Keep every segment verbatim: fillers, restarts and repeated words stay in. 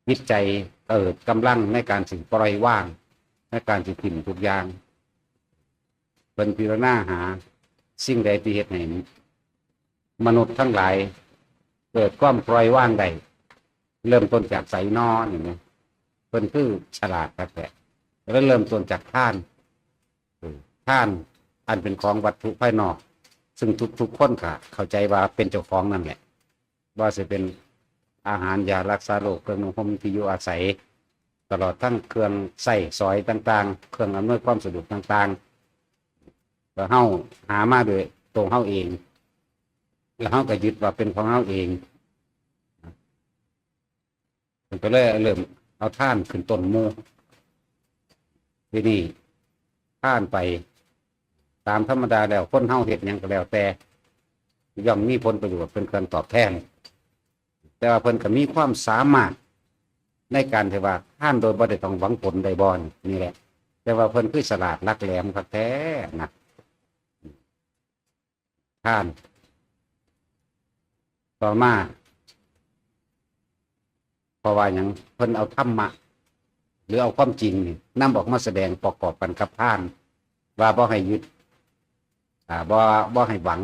จิตใจเกิดกำลังในการสิปล่อยวาง ในการสิถิ่มทุกอย่าง เพิ่นพิจารณาหาสิ่งใดที่เฮ็ดให้มนุษย์ทั้งหลายเกิดความปล่อยวางได้ เริ่มต้นจากไสน้อนี่นะ เพิ่นคือฉลาดคักแท้ แล้วเริ่มต้นจากทาน เออ ทานอันเป็นของวัตถุภายนอก ซึ่งทุกๆคนก็เข้าใจว่าเป็นเจ้าของนั่นแหละ ว่าสิเป็นอาหารยารักษาโรค เครื่องนุ่งห่มที่อยู่อาศัย ตลอดทั้งเครื่องใช้สอยต่างๆ เครื่องอำนวยความสะดวกต่างๆ ก็เฮาหามาโดยตัวเฮาเอง แล้วเฮาก็ยึดว่าเป็นของเฮาเอง มันก็เลยเริ่มเอาทานขึ้นต้นหมู่ ทีนี้ทานไป ตามธรรมดาแล้วคนเฮาเฮ็ดหยังก็แล้วแต่ ย่อมมีผลประโยชน์เป็นเครื่องตอบแทน แต่ว่าเพิ่นก็มีความสามารถในการที่ว่าทานโดยบ่ได้ต้องหวังผลได้บ่นี่แหละ แต่ว่าเพิ่นคือฉลาดหลักแหลมคักแท้นะ ทาน ต่อมา เพราะว่าหยัง เพิ่นเอาธรรมะ หรือเอาความจริงนี่นำออกมาแสดงประกอบกันกับทาน ว่าบ่ให้ยึด อ่า บ่ บ่ให้หวัง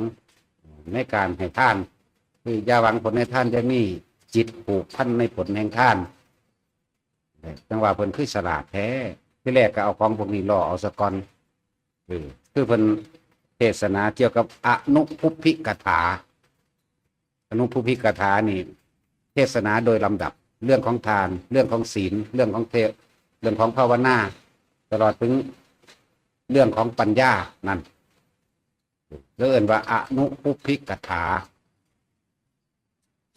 ในการให้ทาน คืออย่าหวังผลในทาน อย่ามีจิตผูกพันในผลแห่งทาน จังว่าเพิ่นคือฉลาดแท้ ทีแรกก็เอาของพวกนี้ล่อเอาซะก่อน เออ คือเพิ่นเทศนาเกี่ยวกับอนุพุพพิกถา อนุพุพพิกถานี่เทศนาโดยลำดับ เรื่องของทาน เรื่องของศีล เรื่องของเท เรื่องของภาวนา ตลอดถึงเรื่องของปัญญานั่น แล้วเอิ้นว่าอนุพุพพิกถา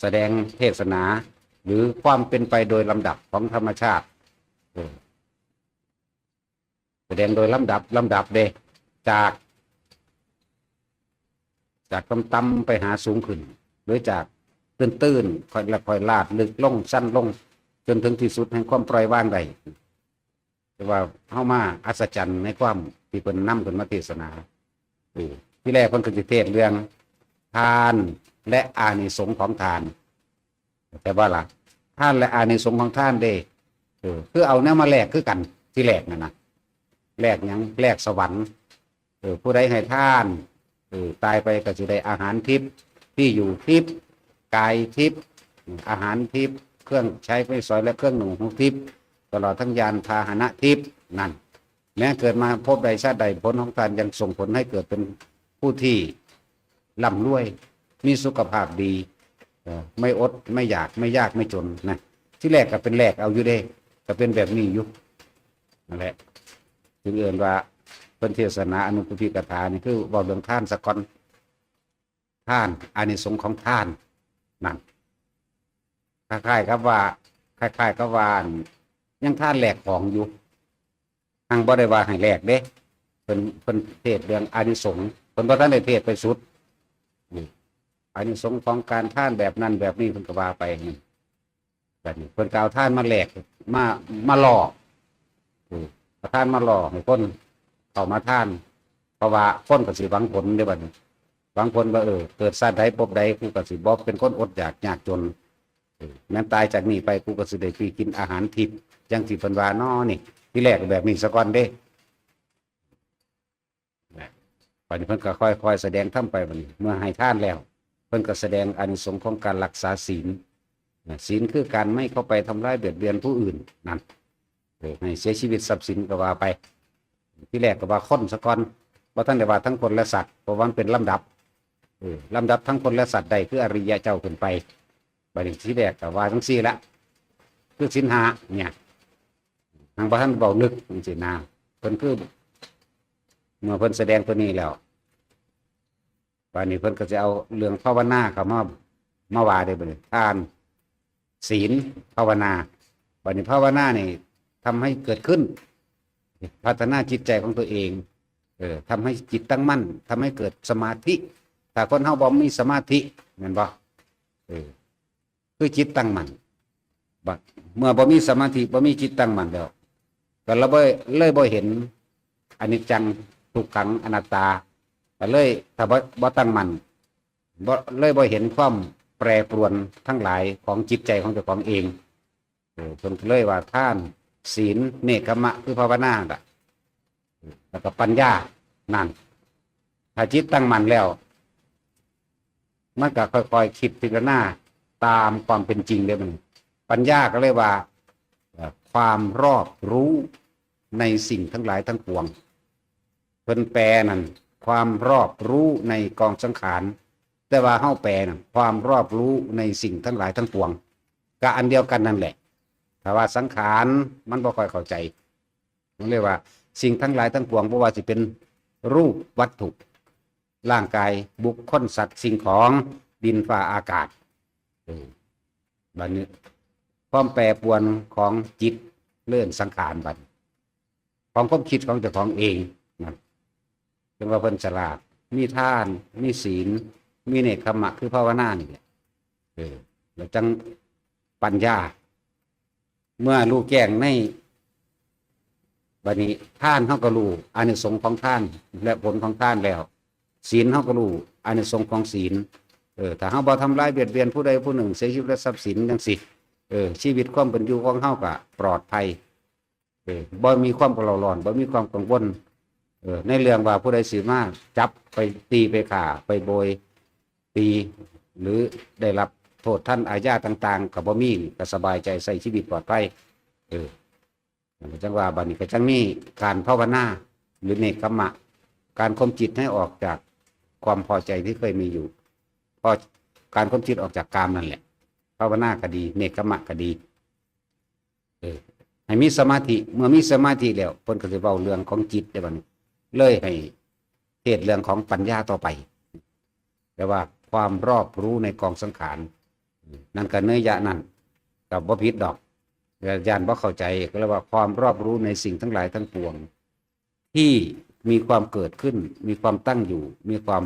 แสดงเทศนา หรือความเป็นไปโดยลำดับของธรรมชาติ เออ แสดงโดยลำดับ ลำดับเด้ จาก จากต่ำๆไปหาสูงขึ้น หรือจากตื้นๆ ค่อยละค่อยลาดลึกลง สั้นลง จนถึงที่สุดแห่งความปล่อยวางได้ แต่ว่าเฮามาอัศจรรย์ในความที่เพิ่นนำขึ้นมาเทศนา เออ ที่แรกเพิ่นก็สิเทศน์เรื่องทานและอานิสงส์ของทาน แต่ว่าล่ะ ทานและอานิสงส์ของทานเด้ เออ คือเอาแนวมาแลกคือกัน ที่แรกนั่นนะ แลกหยัง แลกสวรรค์ เออ ผู้ใดให้ทาน เออ ตายไปก็สิได้อาหารทิพย์ ที่อยู่ทิพย์ กายทิพย์ อาหารทิพย์ เครื่องใช้ไม้สอยและเครื่องนุ่งห่มทิพย์ ตลอดทั้งยานพาหนะทิพย์นั่น แม้เกิดมาพบใดชาติใด ผลของทานยังส่งผลให้เกิดเป็นผู้ที่ร่ำรวย มีสุขภาพดี เอ่อ ไม่อด ไม่อยาก ไม่ยาก ไม่จนนะ ที่แรกก็เป็นแลกเอาอยู่เด้ ก็เป็นแบบนี้อยู่ นั่นแหละ จึงเอิ้นว่าเพิ่นเทศนาอนุพุพพิกถานี่คือเว้าเรื่องทานซะก่อน ทาน อานิสงส์ของทานนั่น คล้ายๆกับว่า คล้ายๆกับว่า ยังทานแลกของอยู่ หังบ่ได้ว่าให้แลกเด้ เพิ่น เพิ่นเทศน์เรื่องอานิสงส์ เพิ่นบ่ทันได้เทศน์ไปสุด นี่ อานิสงส์ของการทานแบบนั้นแบบนี้ เพิ่นก็ว่าไปนี่ แบบนี้ เพิ่นก็เอาทานมาแลก มา มาล่อ อืม เอาทานมาล่อให้คนเข้ามาทาน เพราะว่าคนก็สิหวังผลเด้บัดนี้ หวังผลว่า เออ เกิดชาติใดภพใด กูก็สิบ่เป็นคนอดอยากยากจน เออ แม้นตายจากนี้ไป กูก็สิได้ไปกินอาหารทิพย์ อย่างที่เพิ่นว่าน้อนี่ ที่แรกแบบนี้ซะก่อนเด้ นะ บัดนี้เพิ่นก็ค่อยๆแสดงธรรมไปบัดนี้ เมื่อให้ทานแล้ว เพิ่นก็แสดงอานิสงส์ของการรักษาศีล นะ ศีลคือการไม่เข้าไปทำร้ายเบียดเบียนผู้อื่น นั่น เออ ให้เสียชีวิตทรัพย์สินก็ว่าไป ที่แรกก็ว่าคนซะก่อน บ่ทันได้ว่าทั้งคนและสัตว์ เพราะว่ามันเป็นลำดับ เออ ลำดับทั้งคนและสัตว์ได้คืออริยะเจ้าขึ้นไป บัดนี้ที่แรกก็ว่าจั่งซี้ละ คือศีลห้าเนี่ย หังบ่ทันเว้าลึกจั่งซี้นะ เพิ่นคือ เมื่อเพิ่นแสดงตัวนี้แล้ว บัดนี้เพิ่นก็สิเอาเรื่องภาวนาเข้ามา มาว่าเด้บัดนี้ ทาน ศีล ภาวนา บัดนี้ภาวนานี่ทำให้เกิดขึ้น พัฒนาจิตใจของตัวเอง เออ ทำให้จิตตั้งมั่น ทำให้เกิดสมาธิ ถ้าคนเฮาบ่มีสมาธิ แม่นบ่ เออ คือจิตตั้งมั่น บัด เมื่อบ่มีสมาธิ บ่มีจิตตั้งมั่นแล้ว ก็เลยบ่ เลยบ่เห็นอนิจจัง ทุกขัง อนัตตา ก็เลย ถ้าบ่ บ่ตั้งมั่น บ่ เลยบ่เห็นความแปรปรวนทั้งหลายของจิตใจของเจ้าของเอง เออเพิ่นก็เลยว่าทานศีลเนกขัมมะคือภาวนาล่ะ แล้วก็ปัญญานั่น ถ้าจิตตั้งมั่นแล้ว มันก็ค่อยๆคิดพิจารณาตามความเป็นจริงเลยมัน ปัญญาก็เลยว่าเอ่อความรอบรู้ในสิ่งทั้งหลายทั้งปวง เพิ่นแปลนั่นความรอบรู้ในกองสังขาร แต่ว่าเฮาแปลนั่นความรอบรู้ในสิ่งทั้งหลายทั้งปวง ก็อันเดียวกันนั่นแหละ ถ้าว่าสังขารมันบ่ค่อยเข้าใจ มันเรียกว่าสิ่งทั้งหลายทั้งปวง บ่ว่าสิเป็นรูปวัตถุ ร่างกาย บุคคล สัตว์ สิ่งของ ดินฟ้าอากาศ เออ บัดนี้ ความแปรปรวนของจิตเรื่องสังขารบัดนี้ ของความคิดของเจ้าของเองนะ จั่งว่าเพิ่นฉลาด มีทาน มีศีล มีเนกขัมมะคือภาวนานี่แหละ เออ แล้วจั่งปัญญา เมื่อรู้แจ้งใน บัดนี้ทานเฮาก็รู้อานิสงส์ของทาน และผลของทานแล้ว ศีลเฮาก็รู้อานิสงส์ของศีล เออ ถ้าเฮาบ่ทำร้ายเบียดเบียนผู้ใดผู้หนึ่ง เสียชีวิตและทรัพย์สินจั่งซี้ เออ ชีวิตความเป็นอยู่ของเฮาก็ปลอดภัย เออ บ่มีความเร่าร้อน บ่มีความกังวล เออ ในเรื่องว่าผู้ใดสิมาจับไปตีไปฆ่าไปโบยตี หรือได้รับโทษทันอาญาต่างๆ ก็บ่มี ก็สบายใจใช้ชีวิตปลอดภัย เออ จั่งว่าบัดนี้ก็จั่งมีการภาวนา หรือเนกขัมมะ การข่มจิตให้ออกจากความพอใจที่เคยมีอยู่ พอการข่มจิตออกจากกามนั่นแหละ ภาวนาก็ดี เนกขัมมะก็ดี เออ ให้มีสมาธิ เมื่อมีสมาธิแล้ว เพิ่นก็สิเว้าเรื่องของจิตได้บัดนี้ เลยให้เทศน์เรื่องของปัญญาต่อไป แต่ว่าความรอบรู้ในกองสังขาร นั่นก็เนยยะนั่น ก็บ่ผิดดอก แต่ย่านบ่เข้าใจ ก็เรียกว่าความรอบรู้ในสิ่งทั้งหลายทั้งปวง ที่มีความเกิดขึ้น มีความตั้งอยู่ มีความ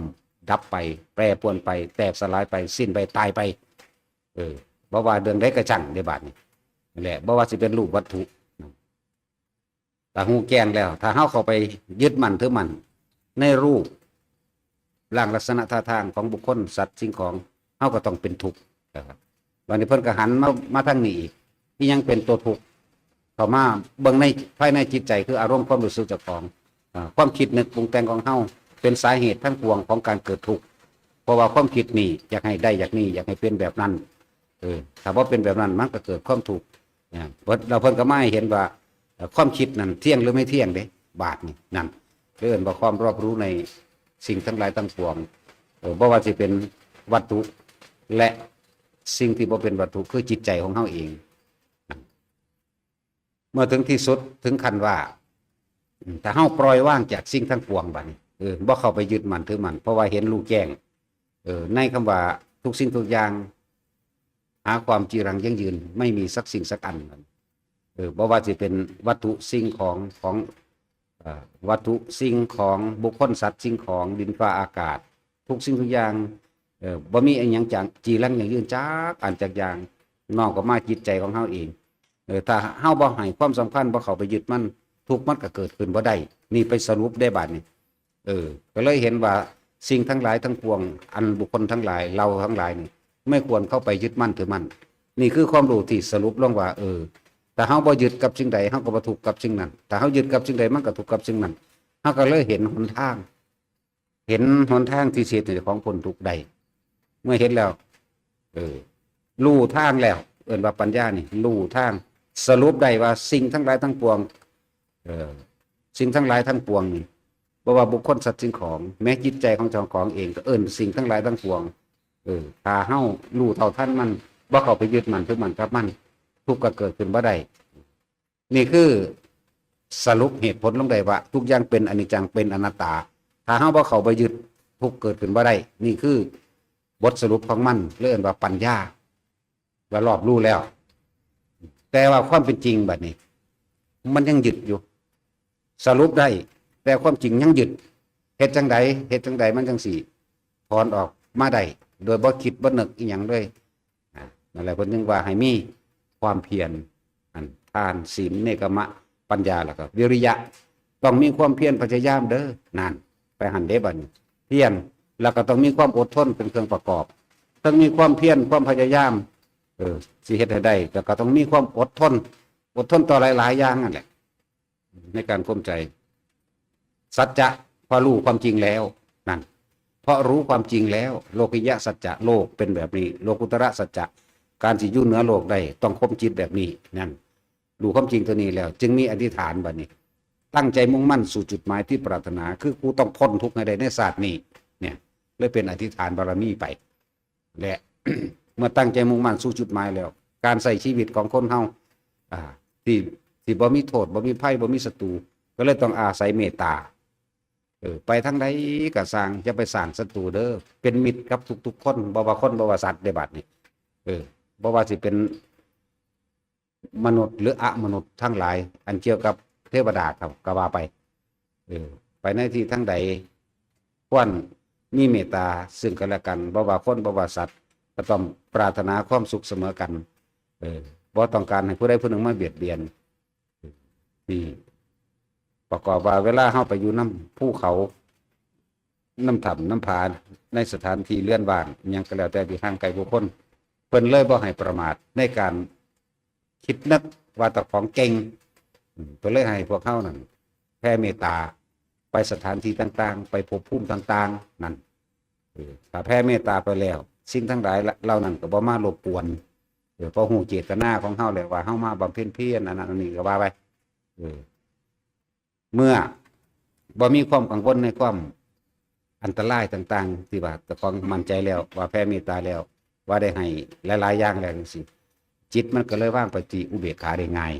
ดับไป แปรปรวนไป แตกสลายไป สิ้นไป ตายไป เออ บ่ว่าเรื่องใดก็ช่างในบาดนี้ นั่นแหละ บ่ว่าสิเป็นรูปวัตถุ ถ้าฮู้แจ้งแล้ว ถ้าเฮาเข้าไปยึดมั่นถือมั่นในรูป ร่างลักษณะท่าทางของบุคคล สัตว์ สิ่งของ เฮาก็ต้องเป็นทุกข์นะครับ บัดนี้เพิ่นก็หันมา มาทางนี้อีก อีหยังเป็นตัวทุกข์ เข้ามาเบิ่งในภายในจิตใจ คืออารมณ์ความรู้สึกเจ้าของ อ่า ความคิดนึกปรุงแต่งของเฮา เป็นสาเหตุทั้งปวงของการเกิดทุกข์ เพราะว่าความคิดนี่อยากให้ได้ อยากนี่ อยากให้เป็นแบบนั้น เออ ถ้าบ่เป็นแบบนั้น มันก็เกิดความทุกข์ นะ เพิ่น แล้วเพิ่นก็มาให้เห็นว่า เอ่อ ความคิดนั่นเที่ยงหรือไม่เที่ยงเด้ บาดนี่ นั่น เอิ้นว่าความรอบรู้ในสิ่งทั้งหลายทั้งปวง เออ บ่ว่าสิเป็นวัตถุ และสิ่งที่บ่เป็นวัตถุ คือจิตใจของเฮาเอง เมื่อถึงที่สุด ถึงขั้นว่า อืม ถ้าเฮาปล่อยวางจากสิ่งทั้งปวงบัดนี้ เออ บ่เข้าไปยึดมั่นถือมั่น เพราะว่าเห็นรู้แจ้ง เออ ในคำว่าทุกสิ่งทุกอย่าง หาความจีรังยั่งยืนไม่มีสักสิ่งสักอัน เออ บ่ว่าสิเป็นวัตถุสิ่งของ ของ เอ่อ วัตถุสิ่งของ บุคคล สัตว์ สิ่งของ ดินฟ้าอากาศ ทุกสิ่งทุกอย่าง เออ บ่มีอิหยังจัง จีรังยั่งยืนจักอันจักอย่าง นอกออกมาจิตใจของเฮาเอง เออ ถ้าเฮาบ่ให้ความสำคัญ บ่เข้าไปยึดมัน ทุกข์มันก็เกิดขึ้นบ่ได้ นี่ไปสรุปได้บาดนี้ เออ ก็เลยเห็นว่าสิ่งทั้งหลายทั้งปวง อันบุคคลทั้งหลาย เราทั้งหลายนี่ ไม่ควรเข้าไปยึดมั่นถือมั่น นี่คือความรู้ที่สรุปลงว่า เออ ถ้าเฮาบ่ยึดกับสิ่งใด เฮาก็บ่ทุกข์กับสิ่งนั้น ถ้าเฮายึดกับสิ่งใด มันก็ทุกข์กับสิ่งนั้น เฮาก็เลยเห็นหนทาง เห็นหนทางที่สิเฮ็ดให้เจ้าของพ้นทุกข์ได้ เมื่อเห็นแล้ว เออ รู้ทางแล้ว เอิ้นว่าปัญญานี่ รู้ทาง สรุปได้ว่าสิ่งทั้งหลายทั้งปวง เออ สิ่งทั้งหลายทั้งปวงนี่ บ่ว่าบุคคล สัตว์ สิ่งของ แม้จิตใจของเจ้าของเองก็เอิ้นสิ่งทั้งหลายทั้งปวง เออ ถ้าเฮารู้เท่าทันมัน บ่เข้าไปยึดมั่นถือมั่นกับมัน ทุกข์ก็เกิดขึ้นบ่ได้ นี่คือสรุปเหตุผลลงได้ว่า ทุกอย่างเป็นอนิจจัง เป็นอนัตตา ถ้าเฮาบ่เข้าไปยึด ทุกข์เกิดขึ้นบ่ได้ นี่คือบทสรุปของมัน เรียกว่าปัญญา ว่ารอบรู้แล้ว แต่ว่าความเป็นจริงบัดนี้ มันยังยึดอยู่ สรุปได้ แต่ความจริงยังยึด เฮ็ดจั่งใด เฮ็ดจั่งใดมันจั่งสิถอนออกมาได้ โดยบ่คิดบ่นึกอีหยังเลย อ่ะ นั่นแหละเพิ่นจึงว่าให้มีความเพียร อันทาน ศีล เนกขัมมะ ปัญญา แล้วก็วิริยะ ต้องมีความเพียรพยายามเด้อ นั่น ไปหั่นเด้บัดนี้ เพียร แล้วก็ต้องมีความอดทนเป็นเครื่องประกอบ ต้องมีความเพียร ความพยายาม เออ สิเฮ็ดให้ได้ แต่ก็ต้องมีความอดทน อดทนต่อหลายๆอย่างนั่นแหละ ในการข่มใจ สัจจะ เพราะรู้ความจริงแล้ว นั่น เพราะรู้ความจริงแล้ว โลกิยะสัจจะ โลกเป็นแบบนี้ โลกุตระสัจจะ การสิอยู่เหนือโลกได้ ต้องข่มจิตแบบนี้ นั่น รู้ความจริงตัวนี้แล้ว จึงมีอธิษฐานบัดนี้ ตั้งใจมุ่งมั่นสู่จุดหมายที่ปรารถนา คือกูต้องพ้นทุกข์ให้ได้ในชาตินี้ เนี่ย เลยเป็นอธิษฐานบารมีไป และ เมื่อตั้งใจมุ่งมั่นสู่จุดหมายแล้ว การใช้ชีวิตของคนเฮา อ่า ที่ ที่บ่มีโทษ บ่มีภัย บ่มีศัตรู ก็เลยต้องอาศัยเมตตา เออ ไปทางใดก็ซ่าง อย่าไปสร้างศัตรูเด้อ เป็นมิตรกับทุกๆคน บ่ว่าคน บ่ว่าสัตว์เด้บัดนี้ เออ บ่ว่าสิเป็นมนุษย์หรืออมนุษย์ทั้งหลาย อันเกี่ยวกับเทวดาครับ ก็ว่าไป เออ ไปในที่ทางใด ควรมีเมตตาซึ่งกันและกัน บ่ว่าคน บ่ว่าสัตว์ ก็ต้องปรารถนาความสุขเสมอกัน เออ บ่ต้องการให้ผู้ใดผู้หนึ่งมาเบียดเบียน นี่ ประกอบว่าเวลาเฮาไปอยู่นำภูเขา นำถ้ำนำผา ในสถานที่เรือนว่าง อิหยังก็แล้วแต่ที่ห่างไกลผู้คน เพิ่นเลยบ่ให้ประมาทในการคิดนึกว่าเจ้าของเก่ง อืม เพิ่นเลยให้พวกเฮานั่นแผ่เมตตา ไปสถานที่ต่างๆ ไปภพภูมิต่างๆ นั่น เออ ถ้าแผ่เมตตาไปแล้ว สิ่งทั้งหลายเหล่านั้นก็บ่มารบกวน เออ เพราะฮู้เจตนาของเฮาแล้วว่าเฮามาบำเพ็ญเพียรอันนั้นอันนี้ก็ว่าไป เออ เมื่อบ่มีความกังวลในความอันตรายต่างๆ ที่ว่าเจ้าของมั่นใจแล้ว ว่าแผ่เมตตาแล้ว ว่าได้ให้หลายๆอย่างแล้วจังซี่ จิตมันก็เลยวางไปที่อุเบกขาได้ง่าย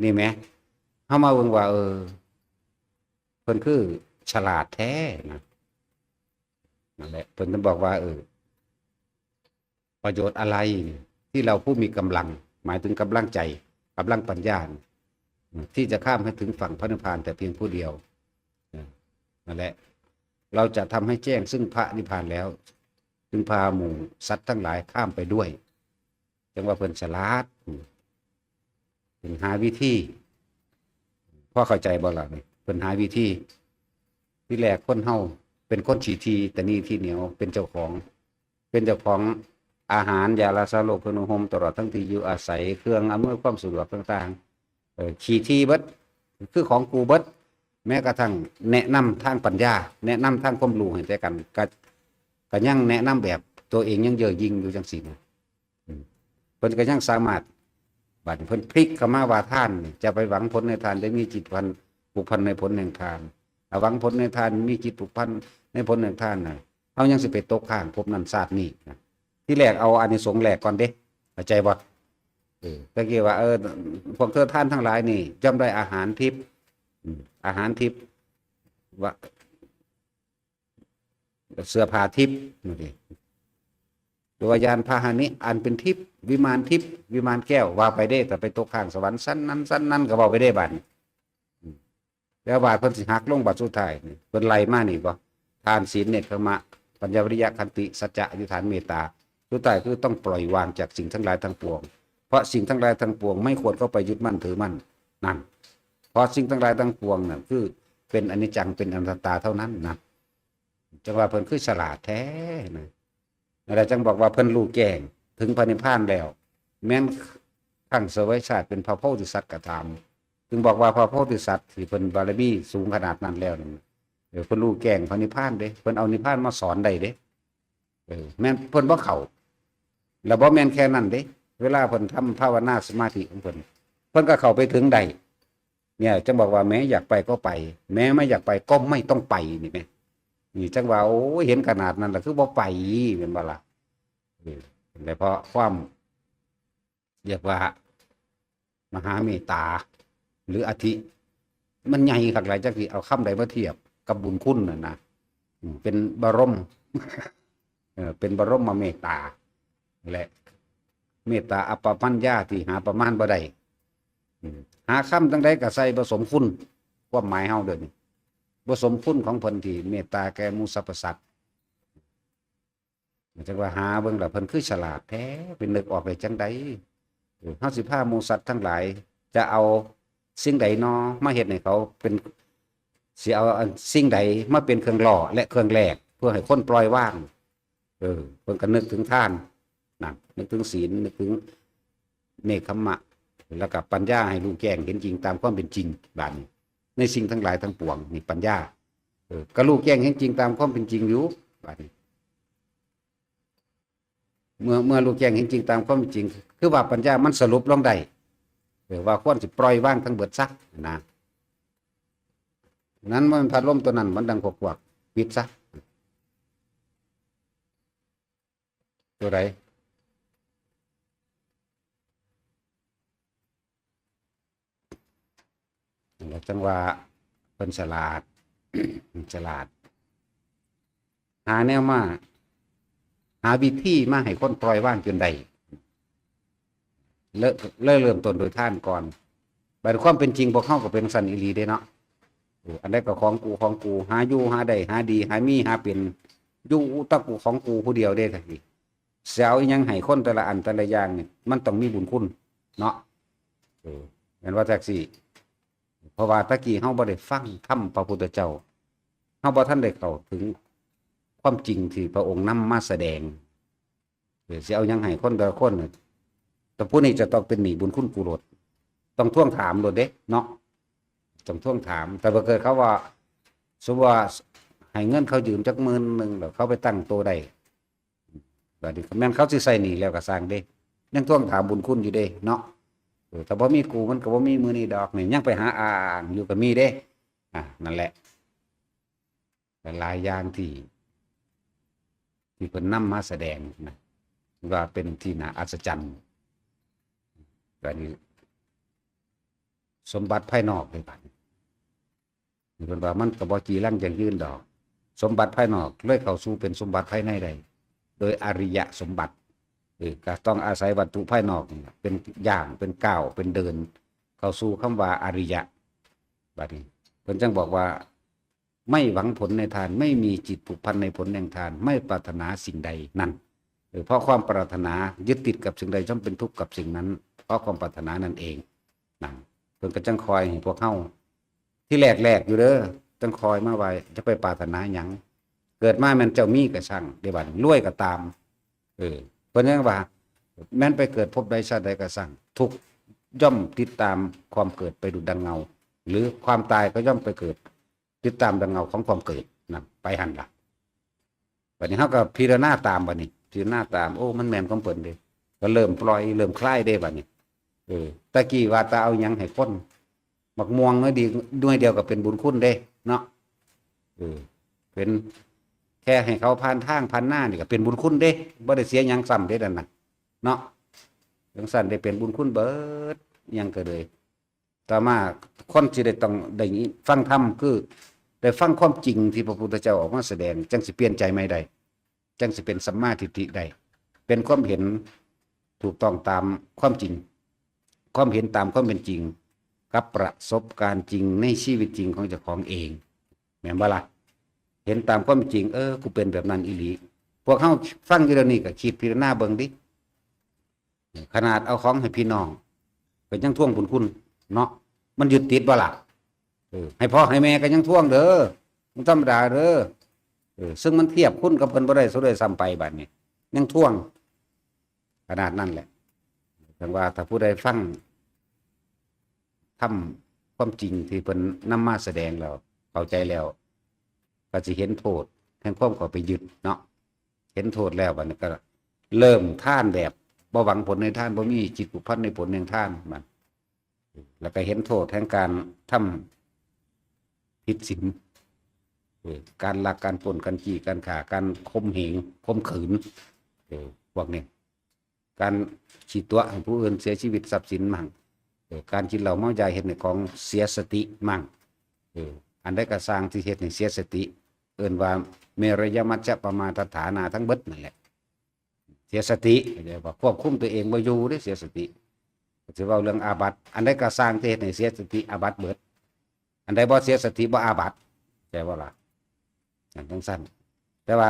นี่แหม เฮามาเบิ่งว่า เออ เพิ่นคือฉลาดแท้นะ นั่นแหละ เพิ่นถึงบอกว่า เออ ประโยชน์อะไรที่เราผู้มีกำลัง หมายถึงกำลังใจ กำลังปัญญา ที่จะข้ามให้ถึงฝั่งพระนิพพานแต่เพียงผู้เดียว นั่นแหละ เราจะทำให้แจ้งซึ่งพระนิพพานแล้ว จึงพาหมู่สัตว์ทั้งหลายข้ามไปด้วย จังว่าเพิ่นฉลาด อืม เพิ่นหาวิธี พอเข้าใจบ่ล่ะนี่ เพิ่นหาวิธี ที่แรกคนเฮาเป็นคนขี้ถี่ ตะหนี่ทีเหนียว เป็นเจ้าของ เป็นเจ้าของอาหาร ยารักษาโรค เครื่องนุ่งห่ม ตลอดทั้งที่อยู่อาศัย เครื่องอำนวยความสะดวกต่างๆ เออ ขี้ถี่เบิด คือของกูเบิด แม้กระทั่งแนะนำทางปัญญา แนะนำทางความรู้ให้แก่กัน ก็ ก็ยังแนะนำแบบตัวเองยังเย่อหยิ่งอยู่จังซี่นะ อืม เพิ่นก็ยังสามารถ บัดนี้เพิ่นพลิกเข้ามาว่าทานนี่ จะไปหวังผลในทาน ได้มีจิตพัน ผูกพันในผลแห่งทาน ถ้าหวังผลในทาน มีจิตผูกพันในผลแห่งทานน่ะ เฮายังสิไปตกค้างภพนั้นชาตินี้นะ ที่แรกเอาอานิสงส์แรกก่อนเด้ เข้าใจบ่ เออ ตะกี้ว่า เออ พวกเธอท่านทั้งหลายนี่ ย่อมได้อาหารทิพย์ อืม อาหารทิพย์ ว่า เสื้อผ้าทิพย์ นั่นสิ หรือว่ายานพาหนะอันเป็นทิพย์ วิมานทิพย์ วิมานแก้ว ว่าไปเด้ แต่ไปตกค้างสวรรค์ชั้นนั้นชั้นนั้นก็ว่าไปเด้บัดนี้ อืม แล้วบาดเพิ่นสิหักลงบาดสุดท้ายนี่ เพิ่นไล่มานี่บ่ ทาน ศีล เนกขัมมะ ปัญญา วิริยะ ขันติ สัจจะ อธิษฐาน เมตตา สุดท้ายคือต้องปล่อยวางจากสิ่งทั้งหลายทั้งปวง เพราะสิ่งทั้งหลายทั้งปวงไม่ควรเข้าไปยึดมั่นถือมั่น นั่น เพราะสิ่งทั้งหลายทั้งปวงนั่นคือเป็นอนิจจัง เป็นอนัตตาเท่านั้นนะ จังว่าเพิ่นคือฉลาดแท้นะ นั่นแหละจังบอกว่าเพิ่นรู้แจ้งถึงพระนิพพานแล้ว แม้นครั้งเสวยชาติเป็นพระโพธิสัตว์ก็ตาม จึงบอกว่าพระโพธิสัตว์ที่เพิ่นบารมีสูงขนาดนั้นแล้วนั่น เออ เพิ่นรู้แจ้งพระนิพพานเด้ เพิ่นเอานิพพานมาสอนได้เด้ เออ แม่นเพิ่นบ่เข้า แล้วบ่แม่นแค่นั้นเด้ เวลาเพิ่นทำภาวนาสมาธิของเพิ่น เพิ่นก็เข้าไปถึงได้ เนี่ย จังบอกว่าแม้อยากไปก็ไป แม้ไม่อยากไปก็ไม่ต้องไป นี่แหม นี่จังว่า โอ้ย เห็นขนาดนั้นล่ะ คือบ่ไป แม่นบ่ล่ะ เออ แต่เพราะความ เรียกว่า มหาเมตตา หรืออธิ มันใหญ่คักหลาย จักสิเอาคำใดมาเทียบกับบุญคุณน่ะนะ อืม เป็นบรม เออ เป็นบรมเมตตา และเมตตาอัปปมัญญาที่หาประมาณบ่ได้ อืม หาคำจั่งใดก็ใส่บ่สมคุณ ความหมายเฮาเดี๋ยวนี้ บ่สมคุณของเพิ่นที่เมตตาแก่หมู่สรรพสัตว์ จังว่าหาเบิ่งล่ะ เพิ่นคือฉลาดแท้ เป็นนึกออกได้จั่งใด เออ เฮาสิพาหมู่สัตว์ทั้งหลาย จะเอาสิ่งใดน้อมาเฮ็ดให้เขาเป็น สิเอาอันสิ่งใดมาเป็นเครื่องล่อและเครื่องแลก เพื่อให้คนปล่อยวาง เออ เพิ่นก็นึกถึงทาน นั่น นึกถึงศีล นึกถึงเนกขัมมะ แล้วก็ปัญญาให้รู้แจ้งเห็นจริงตามความเป็นจริง บาดนี้ ในสิ่งทั้งหลายทั้งปวง นี่ปัญญา เออ ก็รู้แจ้งเห็นจริงตามความเป็นจริงอยู่ บาดนี้ เมื่อ เมื่อรู้แจ้งเห็นจริงตามความเป็นจริง คือว่าปัญญามันสรุปลงได้ เออ ว่าควรสิปล่อยวางทั้งเบิดซะนะ นั้นมันพัดลมตัวนั้นมันดังกวักๆ ปิดซะ ตัวใด นั่นแหละจังว่าเพิ่นฉลาด ฉลาด หาแนวมา หาวิธีมาให้คนปล่อยวางจนได้ เริ่ม เริ่ม เริ่มต้นโดยทานก่อน บัดความเป็นจริงพวกเฮาก็เป็นซั่นอีหลีเด้เนาะ เออ อันใดก็ของกู ของกู หาอยู่ หาได้ หาดี หามี หาเป็น อยู่แต่กู ของกูผู้เดียวเด้ จังซี่ สิเอาอิหยังให้คนแต่ละอันแต่ละอย่างนี่ มันต้องมีบุญคุณเนาะ เออ แม่นว่าจั่งซี้ เพราะว่าตะกี้เฮาบ่ได้ฟังธรรมพระพุทธเจ้า เฮาบ่ทันได้เข้าถึงความจริงที่พระองค์นำมาแสดง เออ สิเอาหยังให้คนแต่ละคนน่ะ แต่ผู้นี้จะต้องเป็นหนี้บุญคุณกูโลด ต้องทวงถามโลดเด้เนาะ ต้องทวงถาม แต่บ่เกิดเขาว่า สมมุติว่าให้เงินเขายืมจักหมื่นหนึ่ง แล้วเขาไปตั้งโตได้ บัดนี้แม่นเขาสิใช้หนี้แล้วก็ซ่างเด้ ยังทวงถามบุญคุณอยู่เด้เนาะ เออ ถ้าบ่มีกูมันก็บ่มีมื้อนี้ดอกนี่ ยังไปหาอ้างอยู่ก็มีเด้ อ่ะ นั่นแหละ หลายๆอย่างที่ ที่เพิ่นนำมาแสดงนะ ว่าเป็นที่น่าอัศจรรย์ บัดนี้ สมบัติภายนอกเลยบัดนี้ เพิ่นว่ามันก็บ่จีรังยั่งยืนดอก สมบัติภายนอกเลยเข้าสู่เป็นสมบัติภายในได้ โดยอริยสมบัติ เออ ก็ต้องอาศัยวัตถุภายนอกนี่แหละ เป็นย่าง เป็นก้าว เป็นเดิน เข้าสู่คำว่าอริยะ บัดนี้ เพิ่นจังบอกว่า ไม่หวังผลในทาน ไม่มีจิตผูกพันในผลแห่งทาน ไม่ปรารถนาสิ่งใดนั่น เออ เพราะความปรารถนายึดติดกับสิ่งใดย่อมเป็นทุกข์กับสิ่งนั้น เพราะความปรารถนานั่นเอง นั่น เพิ่นก็จังคอยให้พวกเฮา ที่แรกๆอยู่เด้อ จังคอยมาว่าจะไปปรารถนาหยัง เกิดมาแม่นเจ้ามีก็ช่าง เด้บัดนี้ รวยก็ตาม เออ เพิ่นยังว่า แม่นไปเกิดภพใดชาติใดก็ช่าง ทุกข์ย่อมติดตามความเกิดไปดุจดังเงา หรือความตายก็ย่อมไปเกิด ติดตามดังเงาของความเกิดนั่น ไปหั่นล่ะ บัดนี้เฮาก็พิจารณาตาม บัดนี้ พิจารณาตาม โอ้ มันแม่นของเพิ่นเด้ ก็เริ่มปล่อย เริ่มคลายเด้ บัดนี้ เออ ตะกี้ว่าแต่เอาหยังให้คน บักม่วงหน่วยดี หน่วยเดียวก็เป็นบุญคุณเด้ เนาะ เออ เป็นแค่ให้เขาผ่านทางผ่านนานี่ก็เป็นบุญคุณเด้ บ่ได้เสียหยังซ้ำเด้นั่นน่ะ เนาะ จังซั่นได้เป็นบุญคุณเบิด หยังก็เลย ต่อมาคนสิได้ต้องได้ฟังธรรม คือได้ฟังความจริงที่พระพุทธเจ้าออกมาแสดง จังสิเปลี่ยนใจใหม่ได้ จังสิเป็นสัมมาทิฏฐิได้ เป็นความเห็นถูกต้องตามความจริง ความเห็นตามความเป็นจริง กับประสบการณ์จริงในชีวิตจริงของเจ้าของเอง แม่นบ่ล่ะ เห็นตามความจริง เออ กูเป็นแบบนั้นอีหลี พวกเฮาฟังอยู่เดี๋ยวนี้ก็คิดพิจารณาเบิ่งดิ ขนาดเอาของให้พี่น้อง ก็ยังทวงบุญคุณเนาะ มันยึดติดบ่ล่ะ เออ ให้พ่อให้แม่ก็ยังทวงเด้อ มันธรรมดาเด้อ เออ ซึ่งมันเทียบคุณกับเพิ่นบ่ได้ซะด้วยซ้ำไปบัดนี้ ยังทวง ขนาดนั้นแหละ จังว่าถ้าผู้ใดฟังธรรมความจริงที่เพิ่นนำมาแสดงแล้ว เข้าใจแล้ว ก็สิเห็นโทษแห่งความเข้าไปยึดเนาะ เห็นโทษแล้วบัดนี้ก็เริ่มทานแบบบ่หวังผลในทาน บ่มีจิตผูกพันในผลแห่งทานมัน แล้วก็เห็นโทษแห่งการทำผิดศีล เออ การลัก การปล้น การจี้ การฆ่า การข่มเหง ข่มขืน เออ พวกนี้ การขี้ตั๋วให้ผู้อื่นเสียชีวิตทรัพย์สินมั่ง เออ การกินเหล้าเมายาเฮ็ดให้ของเสียสติมั่ง เออ อันใดก็ซ่างที่เฮ็ดให้เสียสติ เอิ้นว่าเมรยมัชฌปมาทัฏฐานาทั้งเบิดนั่นแหละ เสียสติ เข้าใจบ่ ควบคุมตัวเองบ่อยู่เด้ เสียสติ สิเว้าเรื่องอาบัติ อันใดก็ซ่างที่เฮ็ดให้เสียสติ อาบัติเบิด อันใดบ่เสียสติ บ่อาบัติ เข้าใจบ่ล่ะ อันจังซั่น แต่ว่า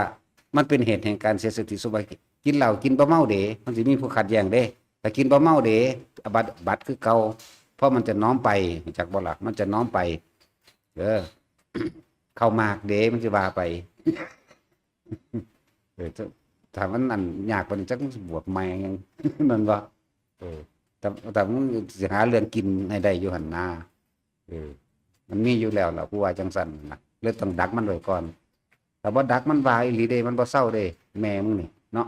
มันเป็นเหตุแห่งการเสียสติ สมมุติว่ากินเหล้ากินบ่เมาเด้ มันสิมีผู้ขัดแย้งเด้ ถ้ากินบ่เมาเด้ อาบัติ บัติคือเก่า เพราะมันจะน้อมไป รู้จักบ่ล่ะ มันจะน้อมไป เออ เข้าหมากเด้ มันสิว่าไป เออ จะ ถ้ามันอันยากปานนี้จักมันสิบวชใหม่หยัง นั่นบ่ เออ แต่ แต่มันสิหาเรื่องกินให้ได้อยู่หั่นนา เออ มันมีอยู่แล้วล่ะ ผู้ว่าจังซั่นน่ะ เลยต้องดักมันไว้ก่อน ถ้าบ่ดักมันว่าอีหลีเด้ มันบ่เซาเด้ แม่มึงนี่เนาะ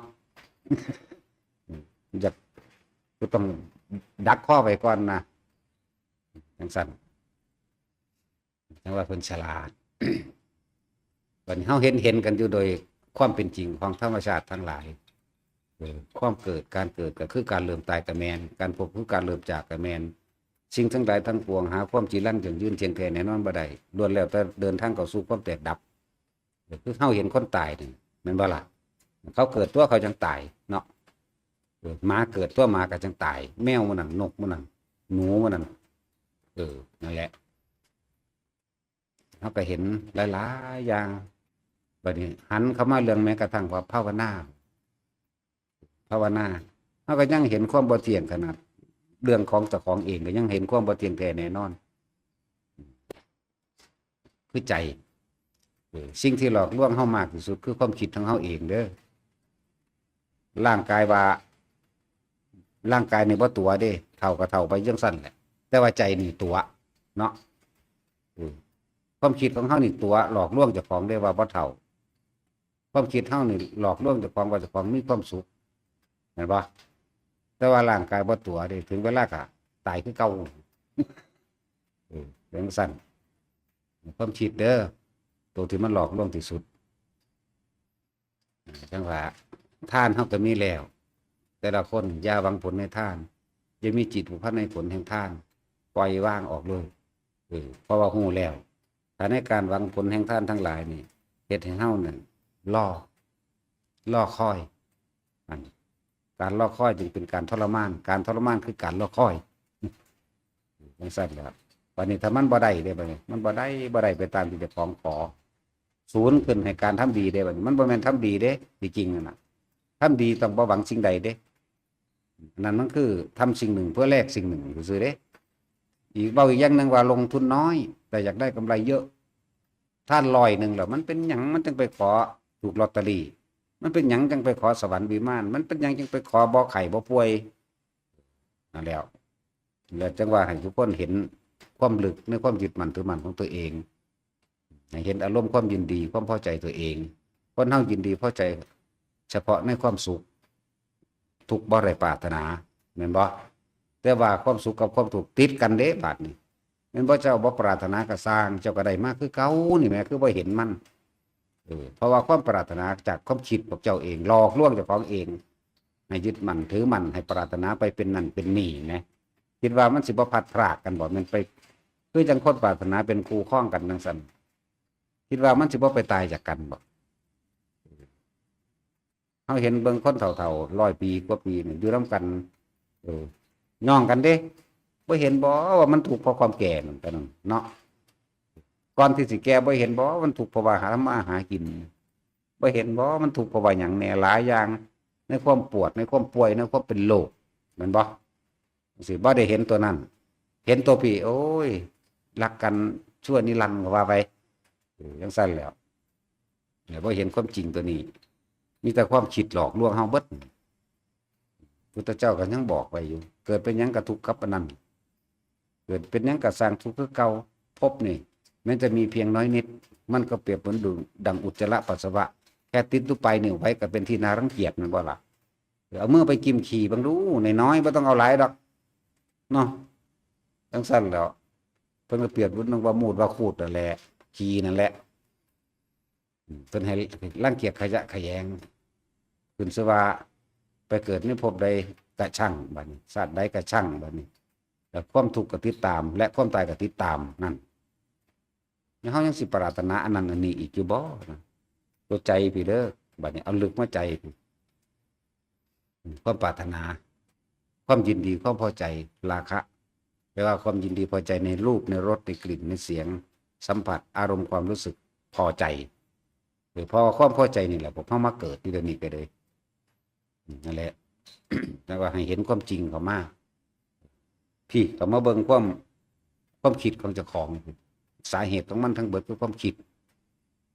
อยาก ก็ต้องดักคอไว้ก่อนนะ จังซั่น จังว่าเพิ่นฉลาด บัดนี้เฮาเห็น เห็นกันอยู่โดยความเป็นจริงของธรรมชาติทั้งหลาย เออ ความเกิด การเกิดก็คือการเริ่มตายก็แม่น การพบคือการเริ่มจากก็แม่น สิ่งทั้งหลายทั้งปวงหาความจีรังยั่งยืนเที่ยงแท้แน่นอนบ่ได้ ล้วนแล้วแต่เดินทางเข้าสู่ความแตกดับ ก็คือเฮาเห็นคนตายนี่ แม่นบ่ล่ะ เขาเกิดตัวเขาจังตายเนาะ เออ หมาเกิดตัวหมาก็จังตาย แมวหมู่นั่น นกหมู่นั่น หนูหมู่นั่น เออ นั่นแหละ เฮาก็เห็นหลายๆอย่าง บัดนี้หันเข้ามาเรื่องแม้กระทั่งว่าภาวนา ภาวนา เฮาก็ยังเห็นความบ่เที่ยงขนาด เรื่องของเจ้าของเองก็ยังเห็นความบ่เที่ยงแท้แน่นอน คือใจ เออ สิ่งที่หลอกลวงเฮามากที่สุดคือความคิดของเฮาเองเด้อ ร่างกายว่า ร่างกายนี่บ่ตั๋วเด้ เฒ่าก็เฒ่าไปจังซั่นแหละ แต่ว่าใจนี่ตั๋วเนาะ เออ ความคิดของเฮานี่ตั๋ว หลอกลวงเจ้าของได้ว่าบ่เฒ่า ความคิดเฮานี่หลอกลวงเจ้าของว่าเจ้าของมีความสุข เห็นบ่ แต่ว่าร่างกายบ่ตั๋วเด้ ถึงเวลาก็ตายคือเก่า เออ เป็นจังซั่น ความคิดเด้อ ตัวที่มันหลอกลวงที่สุด จังว่า ทานเฮาก็มีแล้ว แต่ละคนอย่าหวังผลในทาน อย่ามีจิตผูกพันในผลแห่งทาน ปล่อยวางออกเลย เออ เพราะว่าฮู้แล้ว ถ้าในการหวังผลแห่งทานทั้งหลายนี่ เฮ็ดให้เฮานั่นรอ รอคอย อัน การรอคอยจึงเป็นการทรมาน การทรมานคือการรอคอย จังซั่นแหละ บัดนี้ถ้ามันบ่ได้เด้ บัดนี้ มันบ่ได้ บ่ได้ไปตามที่เจ้าของขอ ศูนย์ขึ้นให้การทำดีเด้ บัดนี้ มันบ่แม่นทำดีเด้ ที่จริงนั่นน่ะ ทำดีต้องบ่หวังสิ่งใดเด้ อันนั้นมันคือทำสิ่งหนึ่งเพื่อแลกสิ่งหนึ่งซื่อๆเด้ อีก เว้าอีกอย่างหนึ่งว่าลงทุนน้อย แต่อยากได้กำไรเยอะ ทานร้อยหนึ่งแล้ว มันเป็นหยังมันจังไปขอถูกลอตเตอรี่ มันเป็นหยังจังไปขอสวรรค์วิมาน มันเป็นหยังจังไปขอบ่ไข้บ่ป่วย นั่นแหล้ว แล้วจังว่าให้ทุกคนเห็นความลึกในความยึดมั่นถือมั่นของตัวเอง ให้เห็นอารมณ์ความยินดีความพอใจตัวเอง คนเฮายินดีพอใจเฉพาะในความสุข ทุกข์บ่ได้ปรารถนา แม่นบ่ แต่ว่าความสุขกับความทุกข์ติดกันเด้ บาดนี้ แม่นบ่ เจ้าบ่ปรารถนาก็ซ่าง เจ้าก็ได้มาคือเก่านี่แหม คือบ่เห็นมัน เออ เพราะว่าความปรารถนาจากความคิดพวกเจ้าเอง หลอกลวงเจ้าของเอง ให้ยึดมั่นถือมั่น ให้ปรารถนาไปเป็นนั่นเป็นนี่นะ คิดว่ามันสิบ่พลัดพรากกันบ่ แม่นไป คือจังคนปรารถนาเป็นคู่ครองกันจังซั่น คิดว่ามันสิบ่ไปตายจากกันบ่ เฮาเห็นเบิ่งคนเฒ่าๆ ร้อยปีกว่าปีนี่อยู่นำกัน เออ ย่องกันเด้ บ่เห็นบ่ว่ามันทุกข์เพราะความแก่นั่น เนาะ ก่อนที่สิแก่บ่เห็นบ่ว่ามันทุกข์เพราะว่าหาทำมาหากิน บ่เห็นบ่ว่ามันทุกข์เพราะว่าหยังแหน่ หลายอย่าง ในความปวด ในความป่วย ในความเป็นโรค แม่นบ่ สิบ่ได้เห็นตัวนั้น เห็นตัวพี่ โอ้ย รักกันชั่วนิรันดร์ก็ว่าไป เออ จังซั่นแหล้ว แล้วบ่เห็นความจริงตัวนี้ มีแต่ความคิดหลอกลวงเฮาเบิด พุทธเจ้าก็ยังบอกไว้อยู่ เกิดเป็นหยังก็ทุกข์กับอันนั้น เกิดเป็นหยังก็สร้างทุกข์คือเก่า ภพนี่ แม้จะมีเพียงน้อยนิด มันก็เปรียบเหมือนดุ ดั่งอุจจาระปัสสาวะ แค่ติดอยู่ปลายนิ้วไว้ก็เป็นที่น่ารังเกียจ แม่นบ่ล่ะ เอามือไปจิ้มขี้เบิ่งดู น้อยๆ บ่ต้องเอาหลายดอก เนาะ จังซั่นแหล้ว เพิ่นก็เปรียบเหมือนว่ามูดว่าคูดนั่นแหละ ขี้นั่นแหละ อืม เพิ่นให้รังเกียจขยะแขยง ขึ้นชื่อว่าไปเกิดในภพใดก็ช่าง บัดนี้ ชาติใดก็ช่าง บัดนี้ แล้วความทุกข์ก็ติดตาม และความตายก็ติดตาม นั่น แล้วเฮายังสิปรารถนาอันนั้นอันนี้อีกอยู่บ่นะ ตัวใจพี้เด้อ บัดนี้เอาลึกมาใจพี้ ความปรารถนา ความยินดี ความพอใจ ราคะ แปลว่าความยินดีพอใจในรูป ในรส ในกลิ่น ในเสียง สัมผัส อารมณ์ความรู้สึก พอใจ เออ เพราะว่าความพอใจนี่แหละ พวกเฮามาเกิดอยู่เดี๋ยวนี้ก็เลย อืม นั่นแหละ แล้วก็ให้เห็นความจริงเข้ามา พี้ เข้ามาเบิ่งความ ความคิดของเจ้าของ สาเหตุของมันทั้งเบิดคือความคิด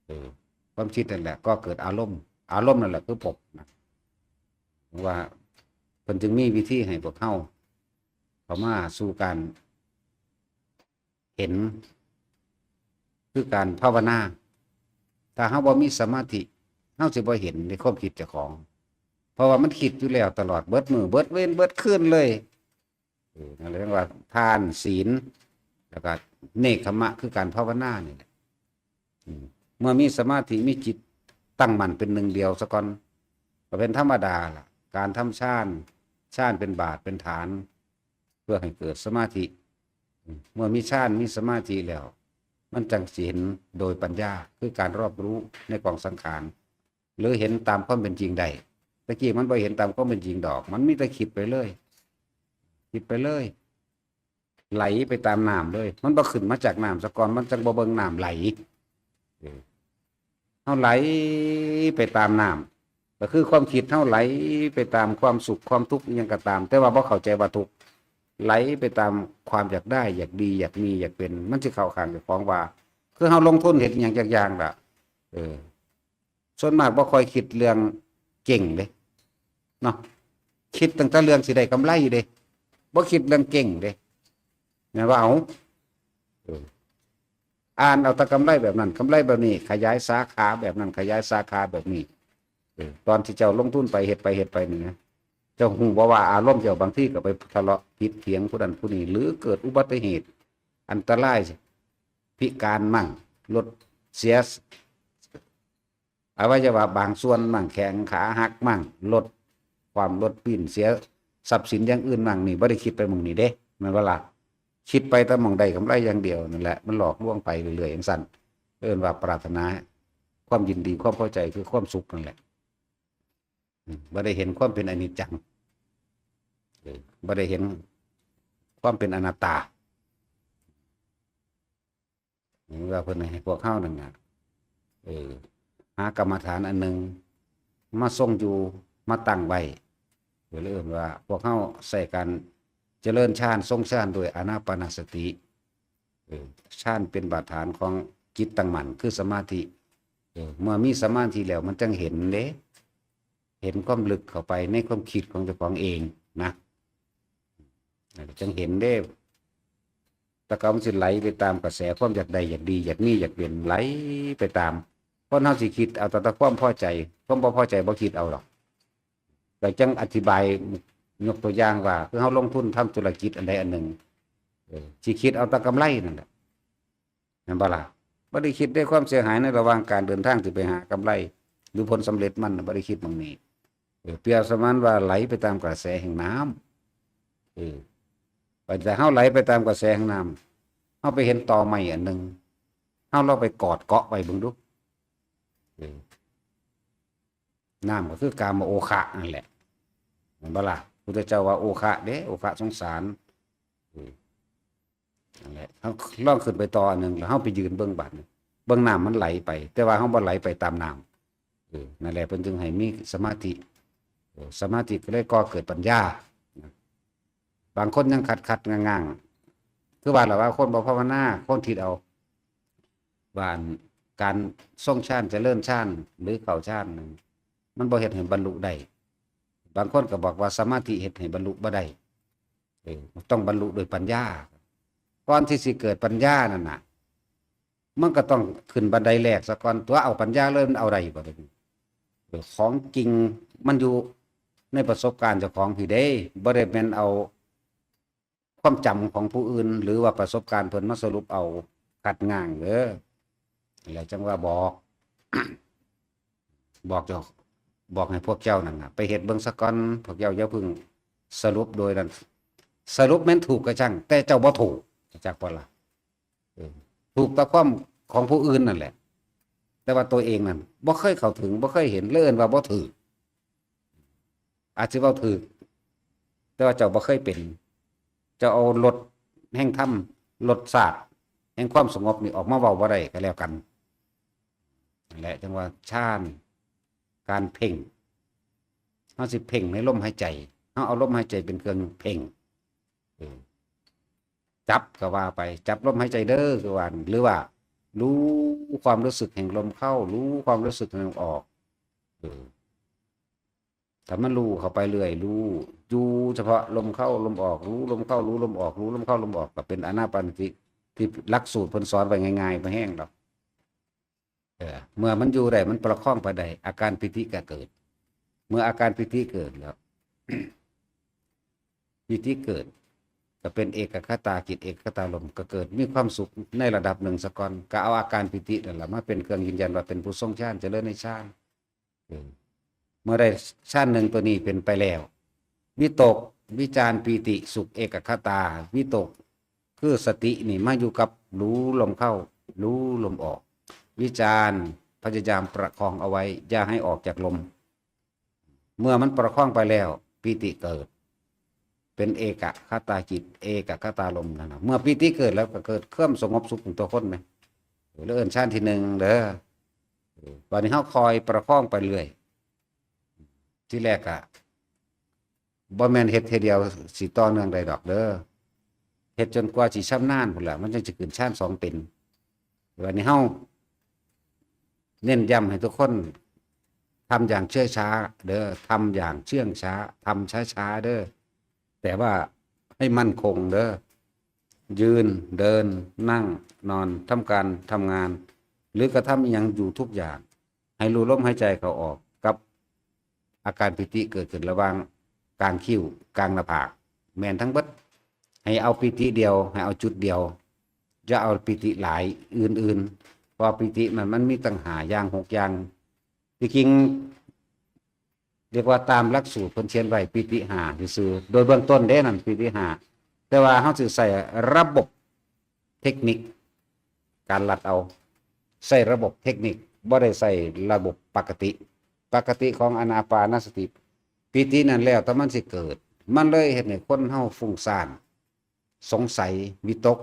เออ ความคิดนั่นแหละ ก็เกิดอารมณ์ อารมณ์นั่นแหละคือภพนะ ว่าเพิ่นจึงมีวิธีให้พวกเฮาเข้ามาสู่การเห็น คือการภาวนา ถ้าเฮาบ่มีสมาธิ เฮาสิบ่เห็นในความคิดเจ้าของ เพราะว่ามันคิดอยู่แล้วตลอด เบิดมื้อ เบิดเวร เบิดคืนเลย เออ นั่นเรียกว่าทาน ศีล แล้วก็เนกขัมมะ คือการภาวนานี่แหละ อืม เมื่อมีสมาธิ มีจิตตั้งมั่นเป็นหนึ่งเดียวซะก่อน ก็เป็นธรรมดาล่ะ การทำฌาน ฌานเป็นบาทเป็นฐาน เพื่อให้เกิดสมาธิ อืม เมื่อมีฌาน มีสมาธิแล้ว มันจั่งสิเห็นโดยปัญญา คือการรอบรู้ในกองสังขาร หรือเห็นตามความเป็นจริงได้ ตะกี้มันบ่เห็นตามความเป็นจริงดอก มันมีแต่คิดไปเลย คิดไปเลย ไหลไปตามน้ำเลย มันบ่ขึ้นมาจากน้ำซะก่อน มันจั่งบ่เบิ่งน้ำไหล เออ เฮาไหลไปตามน้ำ ก็คือความคิดเฮาไหลไปตามความสุขความทุกข์อิหยังก็ตาม แต่ว่าบ่เข้าใจว่าทุกข์ ไหลไปตามความอยากได้ อยากดี อยากมี อยากเป็น มันสิเข้าข้างเจ้าของว่า คือเฮาลงทุนเฮ็ดอิหยังจักอย่างล่ะ เออ ส่วนมากบ่ค่อยคิดเรื่องเจ๊งเด้ เนาะ คิดตั้งแต่เรื่องสิได้กำไรเด้ บ่คิดเรื่องเจ๊งเด้ แม่นว่า เอ้า เออ อ่านเอาแต่กำไรแบบนั้น กำไรแบบนี้ ขยายสาขาแบบนั้น ขยายสาขาแบบนี้ เออ ตอนที่เจ้าลงทุนไป เฮ็ดไป เฮ็ดไปนี่นะ เจ้าฮู้บ่ว่าอารมณ์เจ้าบางทีก็ไปทะเลาะผิดเถียงผู้นั้นผู้นี้ หรือเกิดอุบัติเหตุ อันตราย พิการมั่ง รถเสีย อวัยวะบางส่วนมั่ง แข้งขาหักมั่ง รถคว่ำ รถปิ้น เสียทรัพย์สินอย่างอื่นมั่ง นี่บ่ได้คิดไปหม่องนี้เด้ แม่นบ่ล่ะ คิดไปแต่หม่องได้กำไรอย่างเดียวนั่นแหละ มันหลอกลวงไปเรื่อยๆจั่งซั้น เอิ้นว่าปรารถนาความยินดี ความพอใจ คือความสุขนั่นแหละ อืม บ่ได้เห็นความเป็นอนิจจัง เออ บ่ได้เห็นความเป็นอนัตตา นี่ว่าเพิ่นให้พวกเฮานั่นน่ะ เออ หากรรมฐานอันหนึ่งมาทรงอยู่ มาตั้งไว้ ก็เลยเอิ้นว่าพวกเฮาใช้การเจริญฌาน ทรงฌานด้วยอานาปานสติ เออ ฌานเป็นบาดฐานของจิตตั้งมั่น คือสมาธิ เออ เมื่อมีสมาธิแล้วมันจั่งเห็นเด้ เห็นความลึกเข้าไปในความคิดของเจ้าของเองนะ จั่งเห็นเด้ แต่เก่ามันสิไหลไปตามกระแสความอยากได้ อยากดี อยากมี อยากเป็น ไหลไปตาม คนเฮาสิคิดเอาแต่ความพอใจ ความบ่พอใจบ่คิดเอาดอก ก็จั่งอธิบาย ยกตัวอย่างว่า คือเฮาลงทุนทำธุรกิจอันใดอันหนึ่ง เออ สิคิดเอาแต่กำไรนั่นแหละ แม่นบ่ล่ะ บ่ได้คิดในความเสียหายในระหว่างการเดินทางที่ไปหากำไร หรือผลสำเร็จมันน่ะ บ่ได้คิดหม่องนี้ เออ เปรียบเสมือนว่าไหลไปตามกระแสแห่งน้ำ เออ ไป แต่เฮาไหลไปตามกระแสแห่งน้ำ เฮาไปเห็นตอไม้อันหนึ่ง เฮาลองไปกอดเกาะไว้เบิ่งดู เออ น้ำก็คือกามโอคะนั่นแหละ แม่นบ่ล่ะ พุทธเจ้าว่าโอคะเด้ โอคะสงสาร เออ นั่นแหละ เฮาลองขึ้นไปต่ออันหนึ่ง แล้วเฮาไปยืนเบิ่งบาดนี้ เบิ่งน้ำมันไหลไป แต่ว่าเฮาบ่ไหลไปตามน้ำ เออ นั่นแหละ เพิ่นจึงให้มีสมาธิ เออ สมาธิก็เลยก่อเกิดปัญญา บางคนยังขัดๆ ง่างๆ คือว่าล่ะว่าคนบ่ภาวนา คนคิดเอา ว่าอันการทรงฌาน เจริญฌาน หรือเข้าฌานนั่น มันบ่เฮ็ดให้บรรลุได้ บางคนก็บอกว่าสมาธิเฮ็ดให้บรรลุบ่ได้ เออ ต้องบรรลุโดยปัญญา ก่อนที่สิเกิดปัญญานั่นน่ะ มันก็ต้องขึ้นบันไดแรกซะก่อน ตัวเอาปัญญาเลยมันเอาได้บ่ เดี๋ยวนี้ เออ ของจริงมันอยู่ในประสบการณ์เจ้าของพี้เด้ บ่ได้แม่นเอาความจำของผู้อื่น หรือว่าประสบการณ์เพิ่นมาสรุปเอา คัดง่างเด้อ แล้วจั่งว่าบอก บอกเจ้า บอกให้พวกเจ้านั่นน่ะ ไปเฮ็ดเบิ่งซะก่อน พวกเจ้าอย่าเพิ่งสรุปโดยนั้น สรุปแม่นถูกก็ช่าง แต่เจ้าบ่ถูก จักบ่ล่ะ เออ ถูกแต่ความของผู้อื่นนั่นแหละ แต่ว่าตัวเองนั่นบ่เคยเข้าถึง บ่เคยเห็น เลยเอิ้นว่าบ่ถูก อาจสิเว้าถูก แต่ว่าเจ้าบ่เคยเป็น เจ้าเอารสแห่งธรรม รสชาติแห่งความสงบนี่ออกมาเว้าบ่ได้ก็แล้วกัน นั่นแหละจั่งว่าฌาน การเพ่ง เฮาสิเพ่งในลมหายใจ เฮาเอาลมหายใจเป็นเครื่องเพ่ง เออ จับก็ว่าไป จับลมหายใจเด้อ คือว่า หรือว่า รู้ความรู้สึกแห่งลมเข้า รู้ความรู้สึกแห่งลมออก เออ ถ้ามันรู้เข้าไปเรื่อย รู้อยู่เฉพาะลมเข้าลมออก รู้ลมเข้ารู้ลมออก รู้ลมเข้าลมออก ก็เป็นอานาปานสติ ที่หลักสูตรเพิ่นสอนไว้ง่ายๆ บ่แฮงดอก เออ เมื่อมันอยู่ได้ มันประคองไปได้ อาการปีติก็เกิด เมื่ออาการปีติเกิดแล้ว ปีติเกิด ก็เป็นเอกัคคตาจิต เอกัคคตารมณ์ ก็เกิดมีความสุขในระดับหนึ่งซะก่อน ก็เอาอาการปีตินั่นแหละมาเป็นเครื่องยืนยันว่าเป็นผู้ทรงฌาน เจริญในฌาน เออ เมื่อได้ฌานหนึ่งตัวนี้เป็นไปแล้ว วิตก วิจาร ปีติ สุข เอกัคคตา วิตก คือสตินี่มาอยู่กับรู้ลมเข้า รู้ลมออก วิจาร พยายามประคองเอาไว้ อย่าให้ออกจากลม เมื่อมันประคองไปแล้ว ปีติเกิด เป็นเอกัคคตาจิต เอกัคคตารมณ์นั่นนะ เมื่อปีติเกิดแล้วก็เกิดความสงบสุขของตัวคนไหม แล้วเอิ้นฌานที่หนึ่งเด้อ เออ บัดนี้เฮาคอยประคองไปเรื่อย ที่แรกอะ บ่แม่นเฮ็ดเทื่อเดียวสิต่อเนื่องได้ดอกเด้อ เฮ็ดจนกว่าสิชำนาญพู้นล่ะ มันจั่งสิขึ้นฌานสองเป็น บัดนี้เฮาเน้นย้ำให้ทุกคนทำอย่างเชื่องช้าเด้อ ทำอย่างเชื่องช้า ทำช้าๆเด้อ แต่ว่าให้มั่นคงเด้อ ยืน เดิน นั่ง นอน ทำการ ทำงาน หรือกระทำอิหยังอยู่ทุกอย่าง ให้รู้ลมหายใจเข้าออกกับอาการปีติเกิดขึ้นระหว่างกลางคิ้ว กลางหน้าผาก แม่นทั้งเบิด ให้เอาปีติเดียว ให้เอาจุดเดียว อย่าเอาปีติหลายอื่นๆ เพราะปีติมัน มันมีตั้งห้าอย่าง หกอย่าง ที่จริง เรียกว่าตามหลักสูตรเพิ่นเขียนไว้ปีติห้าซื่อๆ โดยเบื้องต้นเด้นั่นปีติห้า แต่ว่าเฮาสิใช้ระบบเทคนิค การลัดเอา ใช้ระบบเทคนิค บ่ได้ใช้ระบบปกติ ปกติของอานาปานสติ ปีตินั่นแล้วแต่มันสิเกิด มันเลยเฮ็ดให้คนเฮาฟุ้งซ่าน สงสัย วิตก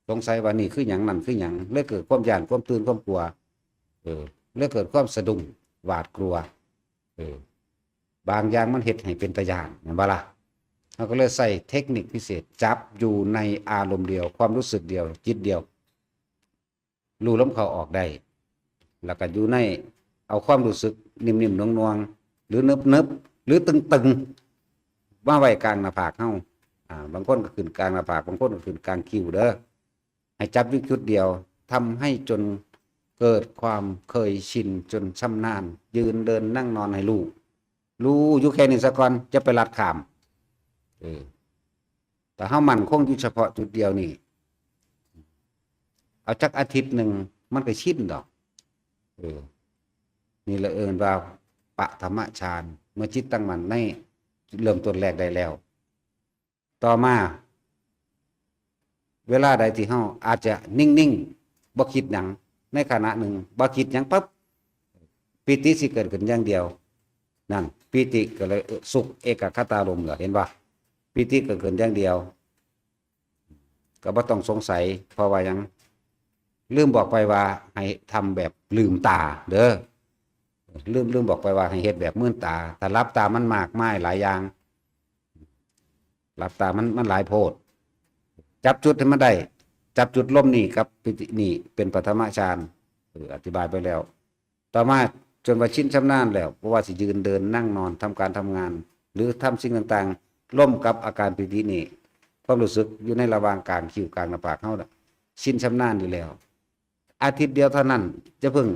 สงสัยว่านี่คือหยัง นั่นคือหยัง เลยเกิดความย้าน ความตื่น ความกลัว เออ เลยเกิดความสะดุ้ง หวาดกลัว เออ บางอย่างมันเฮ็ดให้เป็นตาย้าน แม่นบ่ล่ะ เฮาก็เลยใช้เทคนิคพิเศษ จับอยู่ในอารมณ์เดียว ความรู้สึกเดียว จิตเดียว รู้ลมเข้าออกได้ แล้วก็อยู่ใน เอาความรู้สึกนิ่มๆ หน่วงๆ หรือนึบๆ หรือตึงๆ มาไว้กลางหน้าผากเฮา อ่า บางคนก็ขึ้นกลางหน้าผาก บางคนก็ขึ้นกลางคิ้วเด้อ ให้จับอยู่จุดเดียว ทำให้จนเกิดความเคยชิน จนชำนาญ ยืนเดินนั่งนอนให้รู้ รู้อยู่แค่นี้ซะก่อน อย่าไปลัดข้าม เออ แต่เฮามั่นคงอยู่เฉพาะจุดเดียวนี่ เอาจักอาทิตย์หนึ่ง มันก็ชินดอก เออ นี่แหละเอิ้นว่าปฐมฌาน เมื่อจิตตั้งมั่นในเริ่มต้นแรกได้แล้ว ต่อมา เวลาใดที่เฮาอาจจะนิ่งๆ บ่คิดหยัง ในขณะหนึ่ง บ่คิดหยังปั๊บ ปีติสิเกิดขึ้นอย่างเดียว นั่น ปีติก็เลย เอ่อ สุขเอกัคคตารมณ์เหรอ เห็นบ่ ปีติเกิดขึ้นอย่างเดียว ก็บ่ต้องสงสัย เพราะว่าหยัง ลืมบอกไปว่าให้ทำแบบลืมตาเด้อ ลืม ลืมบอกไปว่าให้เฮ็ดแบบมืนตา ถ้าหลับตามันมากมายหลายอย่าง หลับตามัน มันหลายโพด จับจุดให้มันได้ จับจุดลมนี่กับปีตินี่เป็นปฐมฌาน เออ อธิบายไปแล้ว ต่อมาจนว่าชินชำนาญแล้ว บ่ว่าสิยืนเดินนั่งนอน ทำการทำงาน หรือทำสิ่งต่างๆ ร่วมกับอาการปีตินี่ ความรู้สึกอยู่ในระหว่างกลางคิ้วกลางหน้าผากเฮาน่ะ ชินชำนาญอยู่แล้ว อาทิตย์เดียวเท่านั้น อย่าเพิ่ง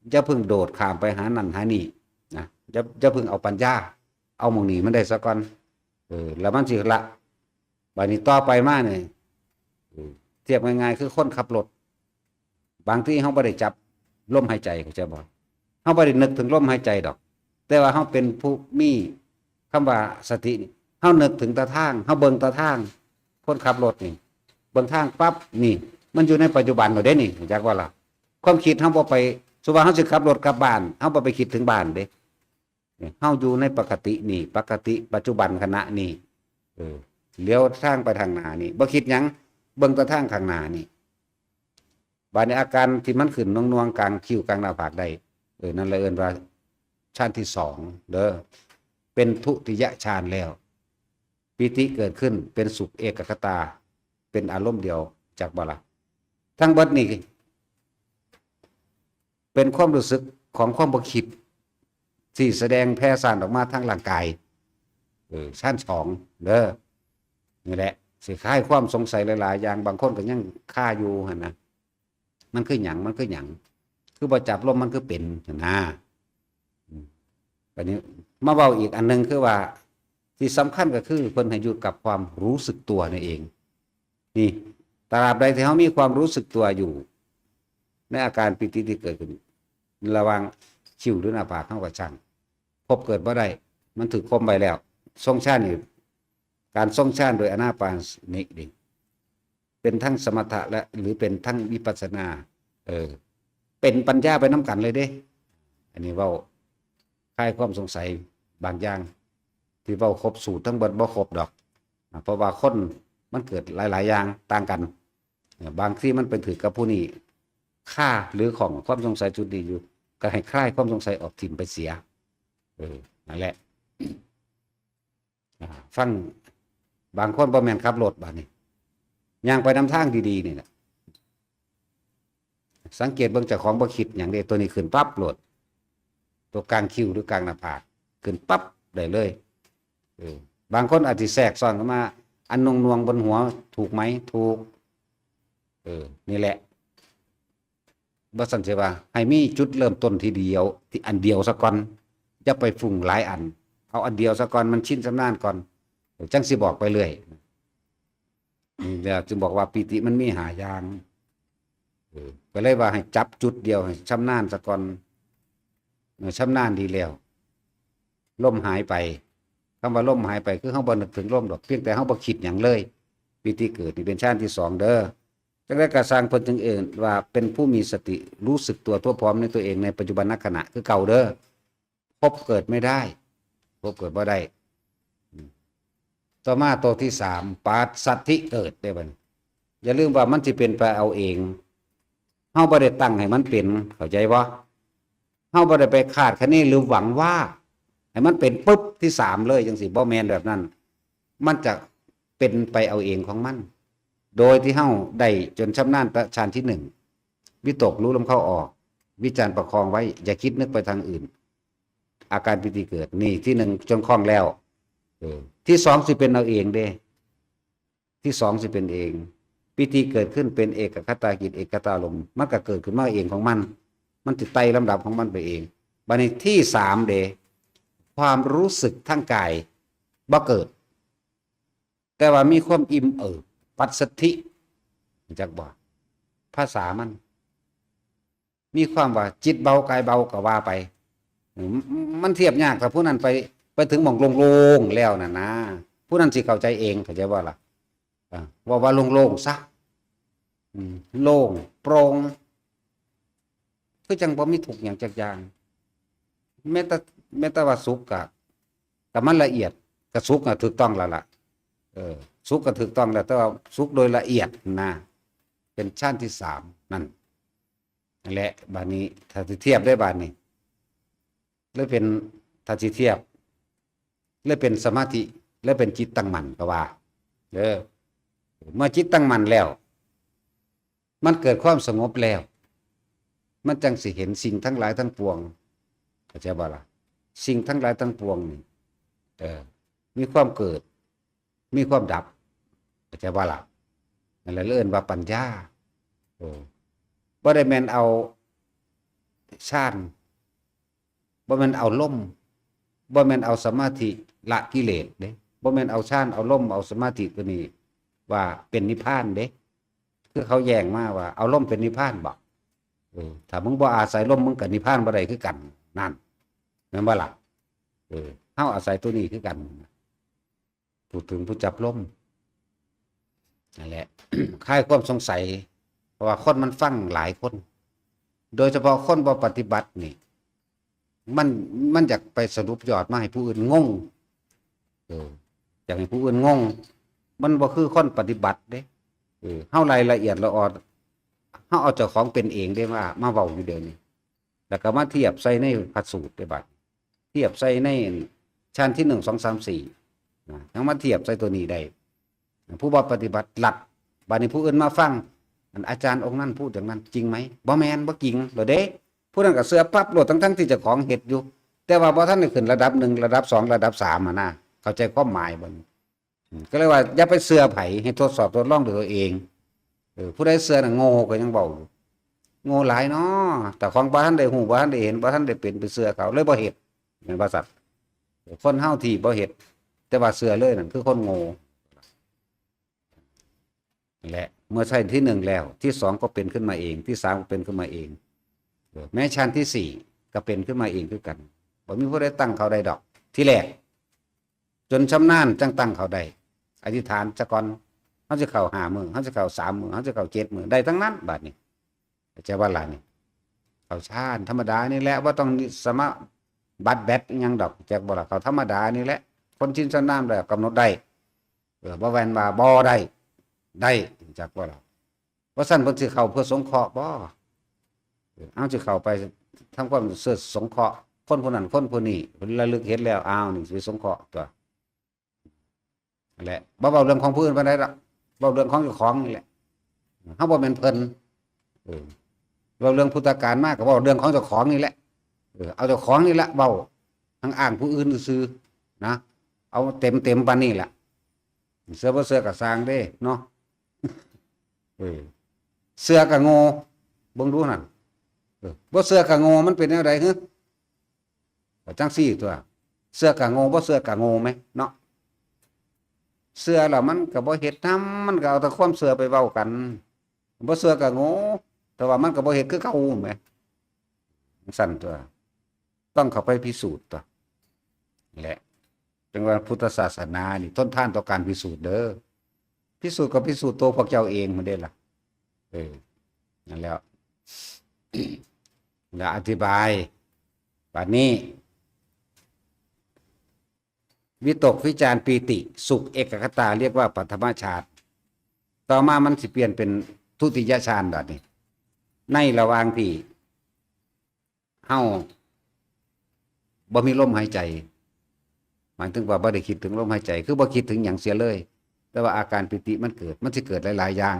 อย่าเพิ่งโดดข้ามไปหานั่นหานี่นะ อย่า อย่าเพิ่งเอาปัญญา เอาหม่องนี้มันได้ซะก่อน เออ แล้วมันสิละ บัดนี้ต่อไปมานี่ เออ เทียบง่ายๆ คือคนขับรถ บางทีเฮาบ่ได้จับลมหายใจ เข้าใจบ่ เฮาบ่ได้นึกถึงลมหายใจดอก แต่ว่าเฮาเป็นผู้มีคำว่าสตินี่ เฮานึกถึงตาทาง เฮาเบิ่งตาทาง คนขับรถนี่ เบิ่งทางปั๊บ นี่ มันอยู่ในปัจจุบันแล้วเด้นี่ รู้จักบ่ล่ะ ความคิดเฮาบ่ไป สมมุติว่าเฮาสิขับรถกลับบ้าน เฮาบ่ไปคิดถึงบ้านเด้ เฮาอยู่ในปกตินี่ ปกติปัจจุบันขณะนี่ เออ เลี้ยวทางไปทางหน้านี่ บ่คิดหยัง เบิ่งแต่ทางข้างหน้านี่ บัดนี้อาการที่มันขึ้นหน่วงๆ กลางคิ้วกลางหน้าผากได้ เออ นั่นแหละเอิ้นว่าฌานที่สองเด้อ เป็นทุติยฌานแล้ว ปีติเกิดขึ้น เป็นสุขเอกัคคตา เป็นอารมณ์เดียว จักบ่ล่ะ ทั้งเบิดนี่ เป็นความรู้สึกของความบ่คิด ที่แสดงแผ่ซ่านออกมาทางร่างกาย เออ ฌานสองเด้อ นี่แหละ สิคลายความสงสัยหลายๆ อย่าง บางคนก็ยังคาอยู่หั่นนะ มันคือหยัง มันคือหยัง คือบ่จับลม มันคือเป็นหั่นนะ อืม บัดนี้มาเว้าอีกอันหนึ่งคือว่า ที่สำคัญก็คือเพิ่นให้อยู่กับความรู้สึกตัวนั่นเอง นี่ ตราบใดที่เฮามีความรู้สึกตัวอยู่ ในอาการปีติที่เกิดขึ้น ระหว่างคิ้วหรือหน้าผากเฮาก็ช่าง ภพเกิดบ่ได้ มันถูกข่มไว้แล้ว ทรงฌานนี่ การทรงฌานโดยอานาปานสตินี่ เป็นทั้งสมถะและ หรือเป็นทั้งวิปัสสนา เออ เป็นปัญญาไปนำกันเลยเด้ อันนี้เว้าคลายความสงสัยบางอย่าง ที่เว้าครบสูตรทั้งเบิดบ่ครบดอก นะ เพราะว่าคนมันเกิดหลายๆ อย่างต่างกัน เออ บางทีมันไปถืกกับผู้นี้ คาหรือข้องความสงสัยจุดนี้อยู่ ก็ให้คลายความสงสัยออกถิ่มไปเสีย เออ นั่นแหละ อ่า ฟัง บางคนบ่แม่นขับรถบาดนี้ ย่างไปนำทางดีๆ นี่แหละ สังเกตเบิ่งเจ้าของบ่คิดหยังเด้ ตัวนี้ขึ้นปั๊บโลด ตัวกลางคิ้วหรือกลางหน้าผาก ขึ้นปั๊บได้เลย เออ บางคนอาจสิแทรกซ้อนเข้ามา อันหน่วงๆ บนหัว ถูกไหม ถูก เออ นี่แหละ บ่ซั้นสิว่า ให้มีจุดเริ่มต้นที่เดียว ที่อันเดียวซะก่อน อย่าไปฟุ้งหลายอัน เอาอันเดียวซะก่อน มันชินชำนาญก่อน จั่งสิบอกไปเรื่อย นี่แหละจึงบอกว่าปีติมันมีห้าอย่าง เออ ก็เลยว่าให้จับจุดเดียว ให้ชำนาญซะก่อน เออ ชำนาญดีแล้ว ลมหายไป คำว่าลมหายไป คือเฮาบ่นึกถึงลมดอก เพียงแต่เฮาบ่คิดหยังเลย ปีติเกิดนี่เป็นฌานที่สองเด้อ จั่งใดก็ซ่าง เพิ่นจึงเอิ้นว่าเป็นผู้มีสติรู้สึกตัวทั่วพร้อมในตัวเองในปัจจุบันขณะคือเก่าเด้อ ภพเกิดไม่ได้ ภพเกิดบ่ได้ อืม ต่อมาตัวที่สาม ปัสสัทธิเกิดได้บัดนี้ อย่าลืมว่ามันสิเป็นไปเอาเอง เฮาบ่ได้ตั้งให้มันเป็น เข้าใจบ่ เฮาบ่ได้ไปคาดคะเนหรือหวังว่า ให้มันเป็นปุ๊บที่สามเลยจั่งซี้ บ่แม่นแบบนั้น มันจะเป็นไปเอาเองของมัน โดยที่เฮาได้จนชำนาญแต่ฌานที่หนึ่ง วิตกรู้ลมเข้าออก วิจารประคองไว้ อย่าคิดนึกไปทางอื่น อาการปีติเกิด นี่ที่หนึ่งจนคล่องแล้ว เออ ที่สองสิเป็นเอาเองเด้ ที่สองสิเป็นเอง ปีติเกิดขึ้นเป็นเอกคตาจิต เอกคตารมณ์ มันก็เกิดขึ้นมาเองของมัน มันสิไต่ลำดับของมันไปเอง บัดนี้ที่สามเด้ ความรู้สึกทางกายบ่เกิด แต่ว่ามีความอิ่มเอิบ ปัสสัทธิ รู้จักบ่ ภาษามัน มีความว่าจิตเบากายเบาก็ว่าไป อืม มันเทียบยาก ถ้าผู้นั้นไป ไปถึงหม่องโล่งๆ แล้วน่ะนะ ผู้นั้นสิเข้าใจเอง เข้าใจบ่ล่ะ อ่า ว่า ว่าโล่งๆ ซะ อืม โล่ง โปร่ง คือจั่งบ่มีทุกข์หยังจักอย่าง แม้แต่ แม้แต่ว่าสุขกะ กะมันละเอียด กะสุขน่ะถูกต้องแล้วล่ะ เออ สุขก็ถูกต้องแล้ว แต่ว่าสุขโดยละเอียดนะ เป็นฌานที่สามนั่น นั่นแหละ บาดนี้ ถ้าสิเทียบได้บาดนี้ เลยเป็น ถ้าสิเทียบ เลยเป็นสมาธิ เลยเป็นจิตตั้งมั่นก็ว่า เด้อ เมื่อจิตตั้งมั่นแล้ว มันเกิดความสงบแล้ว มันจั่งสิเห็นสิ่งทั้งหลายทั้งปวง เข้าใจบ่ล่ะ สิ่งทั้งหลายทั้งปวงนี่ เออ มีความเกิด มีความดับ เข้าใจบ่ล่ะ นั่นแหละเอิ้นว่าปัญญา เออ บ่ได้แม่นเอาฌาน บ่แม่นเอาลม บ่แม่นเอาสมาธิละกิเลสเด้ บ่แม่นเอาฌาน เอาลม เอาสมาธิตัวนี้ว่าเป็นนิพพานเด้ คือเขาแย้งมาว่าเอาลมเป็นนิพพานบ่ เออ ถ้ามึงบ่อาศัยลม มึงก็นิพพานบ่ได้คือกัน นั่น แม่นบ่ล่ะ เออ เฮาอาศัยตัวนี้คือกัน พูดถึงผู้จับลม นั่นแหละ คลายความสงสัย เพราะว่าคนมันฟังหลายคน โดยเฉพาะคนบ่ปฏิบัตินี่ มัน มันอยากไปสรุปยอดมาให้ผู้อื่นงง เออ อยากให้ผู้อื่นงง มันบ่คือคนปฏิบัติเด้ เออ เฮารายละเอียดละออ เฮาเอาเจ้าของเป็นเองเด้ มา มาเว้าอยู่เดี๋ยวนี้ แล้วก็มาเทียบใส่ในพระสูตรได้บัด เทียบใส่ในฌานที่หนึ่ง สอง สาม สี่ นะ ยังมาเทียบใส่ตัวนี้ได้ ผู้บ่ปฏิบัติลัด บัดนี้ผู้อื่นมาฟัง อันอาจารย์องค์นั้นพูดอย่างนั้นจริงไหม บ่แม่น บ่จริง แล้วเด้ ผู้นั้นก็เชื่อปั๊บโลด ทั้งๆที่เจ้าของเฮ็ดอยู่ แต่ว่าบ่ทันได้ขึ้นระดับหนึ่ง ระดับสอง ระดับสามอะนะ เข้าใจความหมายบ่นี่? อืม ก็เลยว่าอย่าไปเชื่อไผ ให้ทดสอบทดลองด้วยตัวเอง เออ ผู้ใดเชื่อน่ะโง่ ก็ยังเว้าอยู่ โง่หลายเนาะ แต่ของบ่ทันได้ฮู้ บ่ทันได้เห็น บ่ทันได้เป็น ไปเชื่อเขา เลยบ่เฮ็ด แม่นบ่ซั้น? คนเฮาที่บ่เฮ็ด แต่ว่าเชื่อเลยนั่นคือคนโง่ และเมื่อใช่ที่หนึ่งแล้ว ที่สองก็เป็นขึ้นมาเอง ที่สามก็เป็นขึ้นมาเอง เออ แม้ฌานที่สี่ก็เป็นขึ้นมาเองคือกัน บ่มีผู้ใดตั้งเขาได้ดอก ทีแรก จนชำนาญจั่งตั้งเขาได้ อธิษฐานซะก่อน เฮาสิเข้าห้ามื้อ เฮาสิเข้าสามมื้อ เฮาสิเข้าเจ็ดมื้อ ได้ทั้งนั้น บาดนี้ เข้าใจบ่ล่ะนี่? เข้าฌานธรรมดานี่แหละ บ่ต้องสมาบัติแบตอิหยังดอก จักบ่ล่ะ เข้าธรรมดานี่แหละ คนชินชำนาญแล้วกำหนดได้ เออ บ่แม่นว่าบ่ได้ ได้ จักบ่ล่ะ ว่าซั่นเพิ่นสิเข้าเพื่อสงเคราะห์บ่? เออ เอาสิเข้าไปทำความเพื่อสงเคราะห์คนผู้นั้นคนผู้นี้ เพิ่นระลึกเห็นแล้ว อ้าว นี่สิสงเคราะห์ตั๊ว นั่นแหละ บ่เว้าเรื่องของผู้อื่นปานใดดอก เว้าเรื่องของเจ้าของนี่แหละ เฮาบ่แม่นเพิ่น เออ เว้าเรื่องพุทธกาลมาก็เว้าเรื่องของเจ้าของนี่แหละ เออ เอาเจ้าของนี่แหละเว้า ทั้งอ้างผู้อื่นซื่อๆ นะ เอาเต็มๆ ปานนี้แหละ เชื่อบ่เชื่อก็ซ่างเด้เนาะ เออ เชื่อก็โง่ เบิ่งดูนั่น เออ บ่เชื่อก็โง่ มันเป็นแนวใด๋ ก็จั่งซี้ตั๊ว เชื่อก็โง่ บ่เชื่อก็โง่แหมเนาะ เชื่อแล้วมันก็บ่เฮ็ดนำ มันก็เอาแต่ความเชื่อไปเว้ากัน บ่เชื่อก็โง่ แต่ว่ามันก็บ่เฮ็ดคือเก่าแหม จั่งซั้นตั๊ว ต้องเข้าไปพิสูจน์ตั๊ว และ จั่งว่าพุทธศาสนานี่ทนทานต่อการพิสูจน์เด้อ พิสูจน์ก็พิสูจน์ตัวพวกเจ้าเองหั้นเด้ล่ะ เออ นั่นแหละ แล้วอธิบาย บัดนี้ วิตก วิจาร ปีติ สุข เอกคตา เรียกว่าปฐมฌาน ต่อมามันสิเปลี่ยนเป็นทุติยฌานบัดนี้ ในระหว่างที่ เฮาบ่มีลมหายใจ หมายถึงว่าบ่ได้คิดถึงลมหายใจ คือบ่คิดถึงหยังเสียเลย แต่ว่าอาการปีติมันเกิด มันสิเกิดหลายๆ อย่าง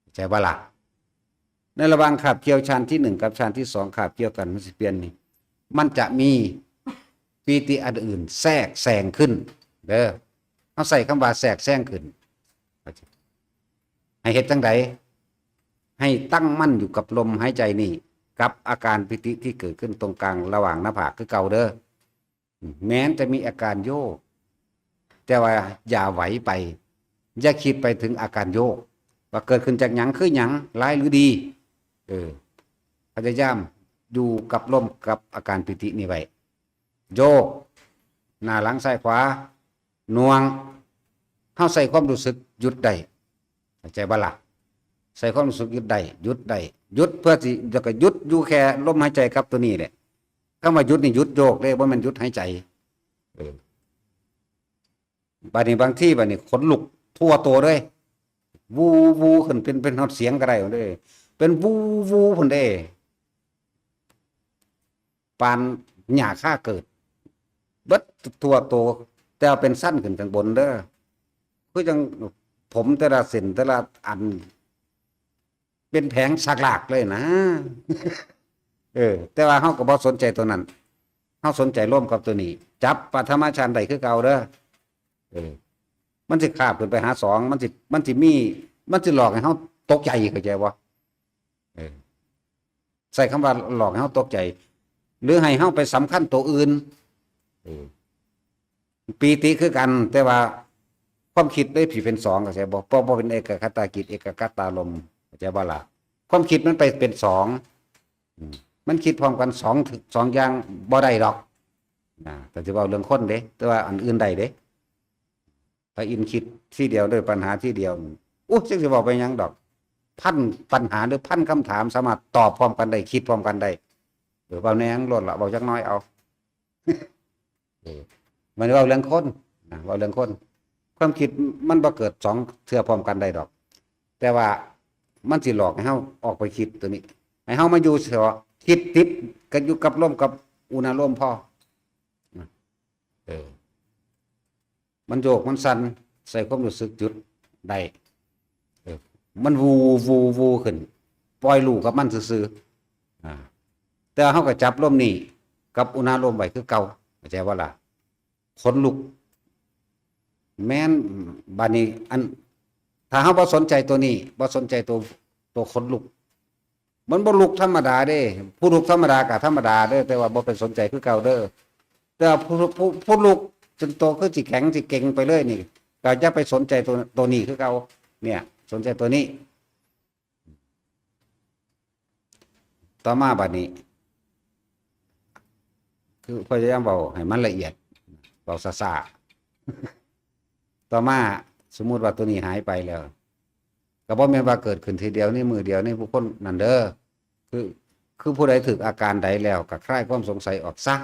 เข้าใจบ่ล่ะ? ในระหว่างคาบเกี่ยวฌานที่หนึ่งกับฌานที่สองคาบเกี่ยวกัน มันสิเปลี่ยนนี่ มันจะมีปีติอันอื่นแทรกแซงขึ้น เด้อ เฮาใช้คำว่าแทรกแซงขึ้น ให้เฮ็ดจั่งใด? ให้ตั้งมั่นอยู่กับลมหายใจนี่ กับอาการปีติที่เกิดขึ้นตรงกลางระหว่างหน้าผากคือเก่าเด้อ แม้นจะมีอาการโยก แต่ว่าอย่าไหวไป อย่าคิดไปถึงอาการโยก ว่าเกิดขึ้นจากหยัง คือหยัง ร้ายหรือดี เออ พยายามอยู่กับลม กับอาการปีตินี่ไว้ โยก หน้าหลังซ้ายขวา หน่วง เฮาใช้ความรู้สึกหยุดได้ เข้าใจบ่ล่ะ? ใช้ความรู้สึกหยุดได้ หยุดได้ หยุดเพื่อสิ แล้วก็หยุดอยู่แค่ลมหายใจกับตัวนี้แหละ คำว่าหยุดนี่หยุดโยกเด้ บ่แม่นหยุดหายใจ เออ บัดนี้บางทีบัดนี้ขนลุกทั่วตัวเลย วู วูขึ้น เป็น เป็นฮอดเสียงก็ได้เด้ เป็น วู วูพุ้นเด้ ปานหญ้าคาเกิด เบิดทั่วตัว แต่ว่าเป็นสั้นขึ้นข้างบนเด้อ คือจั่งผมแต่ละเส้นแต่ละอัน เป็นแผงสักหลากเลยนะ เออ แต่ว่าเฮาก็บ่สนใจตัวนั้น เฮาสนใจลมกับตัวนี้ จับปฐมฌานได้คือเก่าเด้อ เออ มันสิคาบขึ้นไปหาสอง มันสิ มันสิมี มันสิหลอกให้เฮาตกใจ เข้าใจบ่? เออ ใช้คำว่าหลอกให้เฮาตกใจ หรือให้เฮาไปสำคัญตัวอื่น เออ ปีติคือกัน แต่ว่าความคิดได้สิเป็นสอง เข้าใจบ่? เพราะบ่เป็นเอกคตาจิต เอกคตารมณ์ เข้าใจบ่ล่ะ? ความคิดมันไปเป็นสอง อืม มันคิดพร้อมกันสอง สองอย่างบ่ได้ดอก นะ แต่สิเว้าเรื่องคนเด้ แต่ว่าอันอื่นได้เด้ พระอินทร์คิดทีเดียวได้ปัญหาทีเดียว อู้ จักสิเว้าไปหยังดอก พันปัญหาหรือพันคำถามสามารถตอบพร้อมกันได้ คิดพร้อมกันได้ เออ เว้าแหน่งโลดละ เว้าจักหน่อยเอา เออ มันเว้าเรื่องคนนะ เว้าเรื่องคน ความคิดมันบ่เกิดสองเทื่อพร้อมกันได้ดอก แต่ว่ามันสิหลอกให้เฮาออกไปคิดตัวนี้ ให้เฮามาอยู่เฉพาะคิดติดกันอยู่กับลมกับอุณาโลมพอ เออ มันโยกมันสั่น ใส่ความรู้สึกหยุดได้ เออ มัน วู วู วูขึ้น ปล่อยรู้กับมันซื่อๆ อ่า แต่เฮาก็จับลมนี่ กับอุณาโลมไว้คือเก่า เข้าใจบ่ล่ะ ขนลุก แม่น บาดนี้ อัน ถ้าเฮาบ่สนใจตัวนี้ บ่สนใจตัว ตัวขนลุก มันบ่ลุกธรรมดาเด้ ผู้ลุกธรรมดาก็ธรรมดาเด้อ แต่ว่าบ่ไปสนใจคือเก่าเด้อ แต่ว่าผู้ ผู้ ผู้ลุกจนตัวคือสิแข็งสิเกร็งไปเลยนี่ ก็อย่าไปสนใจตัว ตัวนี้คือเก่า เนี่ย สนใจตัวนี้ ต่อมาบัดนี้ คือพยายามเว้าให้มันละเอียด เว้าซ่าๆ ต่อมา สมมุติว่าตัวนี้หายไปแล้ว ก็บ่แม่นว่าเกิดขึ้นทีเดียว ในมื้อเดียว ในบุคคลนั้นเด้อ คือ คือผู้ใดถืกอาการใดแล้ว ก็คลายความสงสัยออกซะ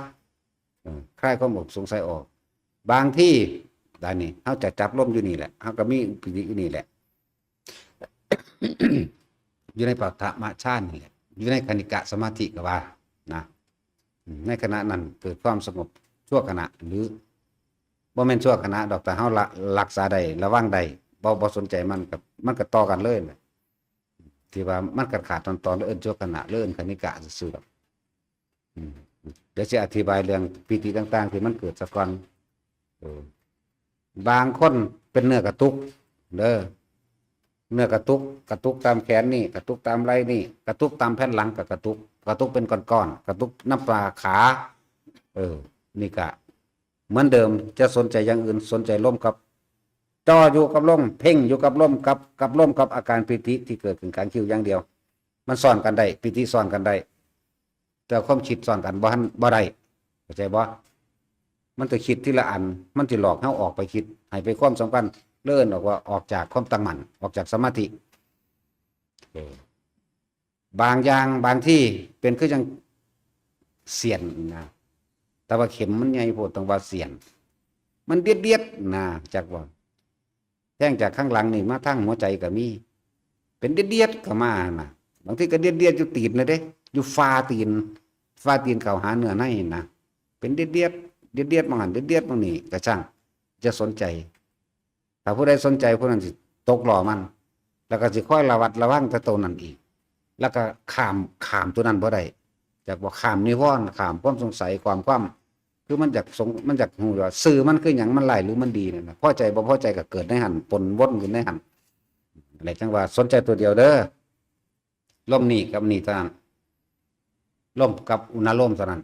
เออ คลายความสงสัยออก บางที บาดนี้ เฮาจะจับลมอยู่นี่แหละ เฮาก็มีปีติอยู่นี่แหละ อยู่ในปฐมฌานนี่แหละ อยู่ในคณิกะสมาธิก็ว่า นะ ในขณะนั้นเกิดความสงบชั่วขณะ หรือ บ่แม่นชั่วขณะดอก แต่เฮาละ รักษาได้ ระวังได้ บ่ บ่สนใจมันก็ มันก็ต่อกันเลยนะ ที่ว่ามันขาดๆ ตอนๆ แล้วเอิ้นชั่วขณะ แล้วเอิ้นคณิกะซื่อๆ ดอก อืม เดี๋ยวสิอธิบายเรื่องปีติต่างๆ ที่มันเกิดซะก่อน เออ บางคนเป็นเนื้อกระตุก เด้อ เนื้อกระตุก กระตุกตามแขนนี่ กระตุกตามไหล่นี่ กระตุกตามแผ่นหลังก็กระตุก กระตุกเป็นก้อนๆ กระตุกน้ำปลาขา เออ นี่ก็เหมือนเดิม จะสนใจอย่างอื่น สนใจลมกับ จ่ออยู่กับลม เพ่งอยู่กับลม กับ กับลม กับอาการปีติที่เกิดขึ้นกลางคิ้วอย่างเดียว มันซ้อนกันได้ ปีติซ้อนกันได้ แต่ความคิดซ้อนกันบ่ทัน บ่ได้ เข้าใจบ่ มันจะคิดทีละอัน มันจะหลอกเฮาออกไปคิด ให้ไปความสำคัญ เลื่อนออกว่าออกจากความตั้งมั่น ออกจากสมาธิ เออ บางอย่างบางที่เป็นคือจั่งเสี้ยนนะ แต่ว่าเข็มมันใหญ่โพด ต้องว่าเสี้ยน มันเดียดๆ นะ จักว่า แทงจากข้างหลังนี่มาทางหัวใจก็มี เป็นเดียดๆ ก็มานะ บางทีก็เดียดๆ อยู่ตีนนะเด้ อยู่ฝ่าตีน ฝ่าตีนเข้าหาเนื้อในนะ เป็นเดียดๆ เดียดๆ บางอัน เดียดๆ บางนี่ก็ช่าง จะสนใจ ถ้าผู้ใดสนใจผู้นั้นสิตกหล่อมัน แล้วก็สิคอยระวัดระวังแต่ตัวนั้นอีก แล้วก็ข้าม ข้ามตัวนั้นบ่ได้ จักว่าข้ามนิวรณ์ ข้ามความสงสัย ข้ามความ คือมันอยากสง มันอยากฮู้ว่าซื่อมันคือหยัง มันร้ายหรือมันดีนั่นน่ะ พอใจบ่พอใจก็เกิดในหั่น ปนวนอยู่ในหั่น อะไรจั่งว่าสนใจตัวเดียวเด้อ ลมนี่กับนี่เท่านั้น ลมกับอุณาโลมเท่านั้น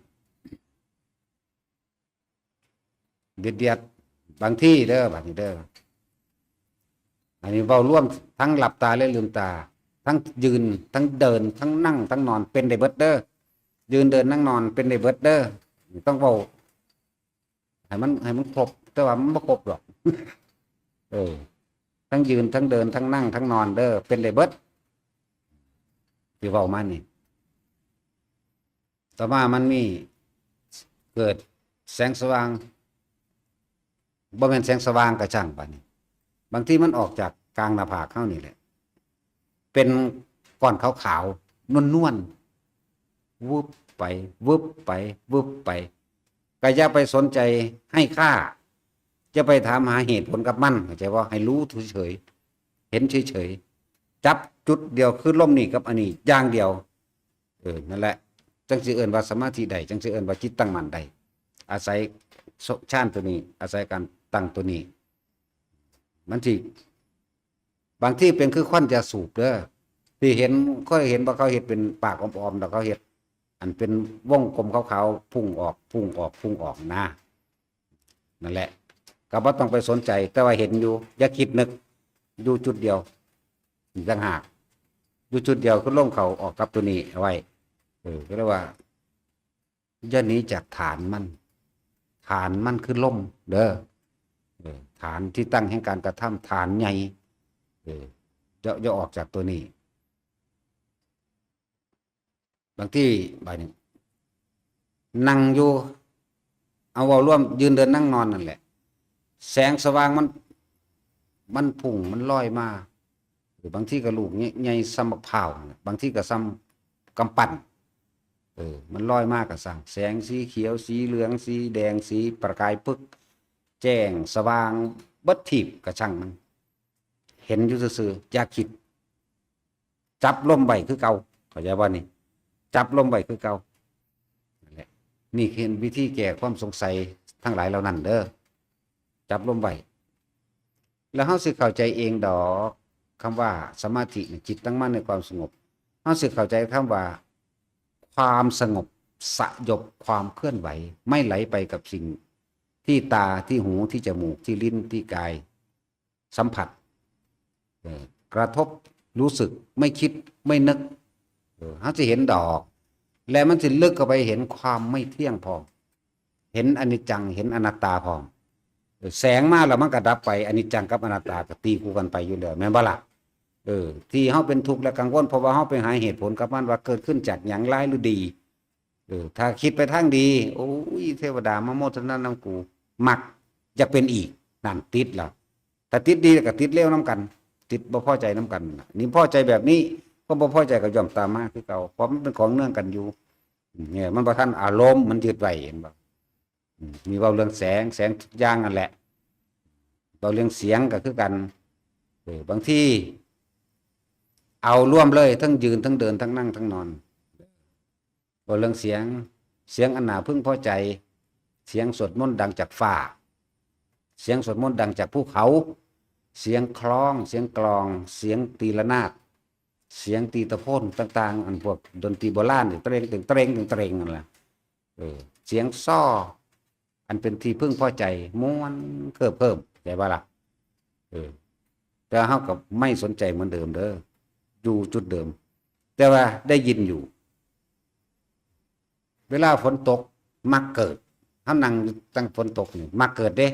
เดียดๆ บางทีเด้อ บาดนี้เด้อ อันนี้เว้ารวมทั้งหลับตาและลืมตา ทั้งยืน ทั้งเดิน ทั้งนั่ง ทั้งนอน เป็นได้เบิดเด้อ ยืน เดิน นั่ง นอน เป็นได้เบิดเด้อ ต้องเว้าให้มัน ให้มันครบ แต่ว่ามันบ่ครบดอก เออ ทั้งยืน ทั้งเดิน ทั้งนั่ง ทั้งนอนเด้อ เป็นได้เบิด ที่เว้ามานี่ ต่อมามันมีเกิดแสงสว่าง บ่แม่นแสงสว่างก็ช่าง บาดนี้ บางทีมันออกจากกลางหน้าผากเฮานี่แหละ เป็นก้อนขาวๆ นวลๆ วึบไป วึบไป วึบไป ก็อย่าไปสนใจให้ค่า จะไปถามหาเหตุผลกับมัน เข้าใจบ่ ให้รู้เฉยๆ เห็นเฉยๆ จับจุดเดียวคือลมนี่กับอันนี้อย่างเดียว เออ นั่นแหละ จั่งสิเอิ้นว่าสมาธิได้ จั่งสิเอิ้นว่าจิตตั้งมั่นได้ อาศัยฌานตัวนี้ อาศัยการตั้งตัวนี้ มันสิ บางทีเป็นคือควันยาสูบเด้อ ที่เห็น เคยเห็นบ่ เขาเฮ็ดเป็นปากอ้อมๆ แล้วเขาเฮ็ด อันเป็นวงกลมขาวๆ พุ่งออก พุ่งออก พุ่งออกนะ นั่นแหละ ก็บ่ต้องไปสนใจ แต่ว่าเห็นอยู่ อย่าคิดนึก อยู่จุดเดียว ต่างหาก อยู่จุดเดียวคือลมเข้าออกกับตัวนี้เอาไว้ เออ ก็เรียกว่า อย่าหนีจากฐานมัน ฐานมันคือลมเด้อ เออ ฐานที่ตั้งแห่งการกระทำ ฐานใหญ่ เออ อย่า อย่าออกจากตัวนี้ บางที บาดนี้ นั่งอยู่ เอาเว้ารวม ยืน เดิน นั่ง นอนนั่นแหละ แสงสว่างมัน มันพุ่ง มันลอยมา หรือบางทีก็ลูกใหญ่ ใหญ่ส่ำบักพร้าวนั่นแหละ บางทีก็ส่ำกำปั้น เออ มันลอยมาก็ช่าง แสงสีเขียว สีเหลือง สีแดง สีประกายปึก แจ้งสว่างเบิดทีบก็ช่างมัน เห็นอยู่ซื่อๆ อย่าคิด จับลมไว้คือเก่า เข้าใจบ่นี่ จับลมไว้คือเก่า นั่นแหละ นี่คือวิธีแก้ความสงสัยทั้งหลายเหล่านั้นเด้อ จับลมไว้ แล้วเฮาสิเข้าใจเองดอก คำว่าสมาธินี่จิตตั้งมั่นในความสงบ เฮาสิเข้าใจคำว่า ความสงบ สยบความเคลื่อนไหว ไม่ไหลไปกับสิ่งที่ตา ที่หู ที่จมูก ที่ลิ้น ที่กาย สัมผัส เออ กระทบ รู้สึก ไม่คิด ไม่นึก เออ เฮาสิเห็นดอก และมันสิลึกเข้าไปเห็นความไม่เที่ยงพร้อม เห็นอนิจจัง เห็นอนัตตาพร้อม เออ แสงมาแล้วมันก็ดับไป อนิจจังกับอนัตตาก็ตีคู่กันไปอยู่แล้ว แม่นบ่ล่ะ เออ ที่เฮาเป็นทุกข์และกังวล เพราะว่าเฮาไปหาเหตุผลกับมันว่าเกิดขึ้นจากหยัง ร้ายหรือดี เออ ถ้าคิดไปทางดี โอ้ย เทวดามาโมทนานำกู มักอยากเป็นอีก นั่นติดแล้ว ถ้าติดดีก็ติดเลวนำกัน ติดบ่พอใจนำกัน นี่พอใจแบบนี้ ความบ่พอใจก็ย่อมตามมาคือเก่า เพราะมันเป็นของเนื่องกันอยู่ เนี่ย มันบ่ทันอารมณ์ มันยึดไว้ เห็นบ่ อืม มีเว้าเรื่องแสง แสงทุกอย่างนั่นแหละ เว้าเรื่องเสียงก็คือกัน เออ บางที เอารวมเลย ทั้งยืน ทั้งเดิน ทั้งนั่ง ทั้งนอน เว้าเรื่องเสียง เสียงอันน่าพึงพอใจ เสียงสวดมนต์ดังจากฟ้า เสียงสวดมนต์ดังจากภูเขา เสียงคล้อง เสียงกลอง เสียงตีระนาด เสียงตีตะโพนต่างๆ อันพวกดนตรีโบราณนี่ เตรง เตรง เตรง เตรง นั่นแหละ เออ เสียงซ้อ อันเป็นที่พึงพอใจ ม่วนเคิบเคิบ เข้าใจบ่ล่ะ เออ แต่เฮาก็ไม่สนใจเหมือนเดิมเด้อ อยู่จุดเดิม แต่ว่าได้ยินอยู่ เวลาฝนตก มักเกิด เฮานั่งอยู่ตั้งฝนตกนี่ มักเกิดเด้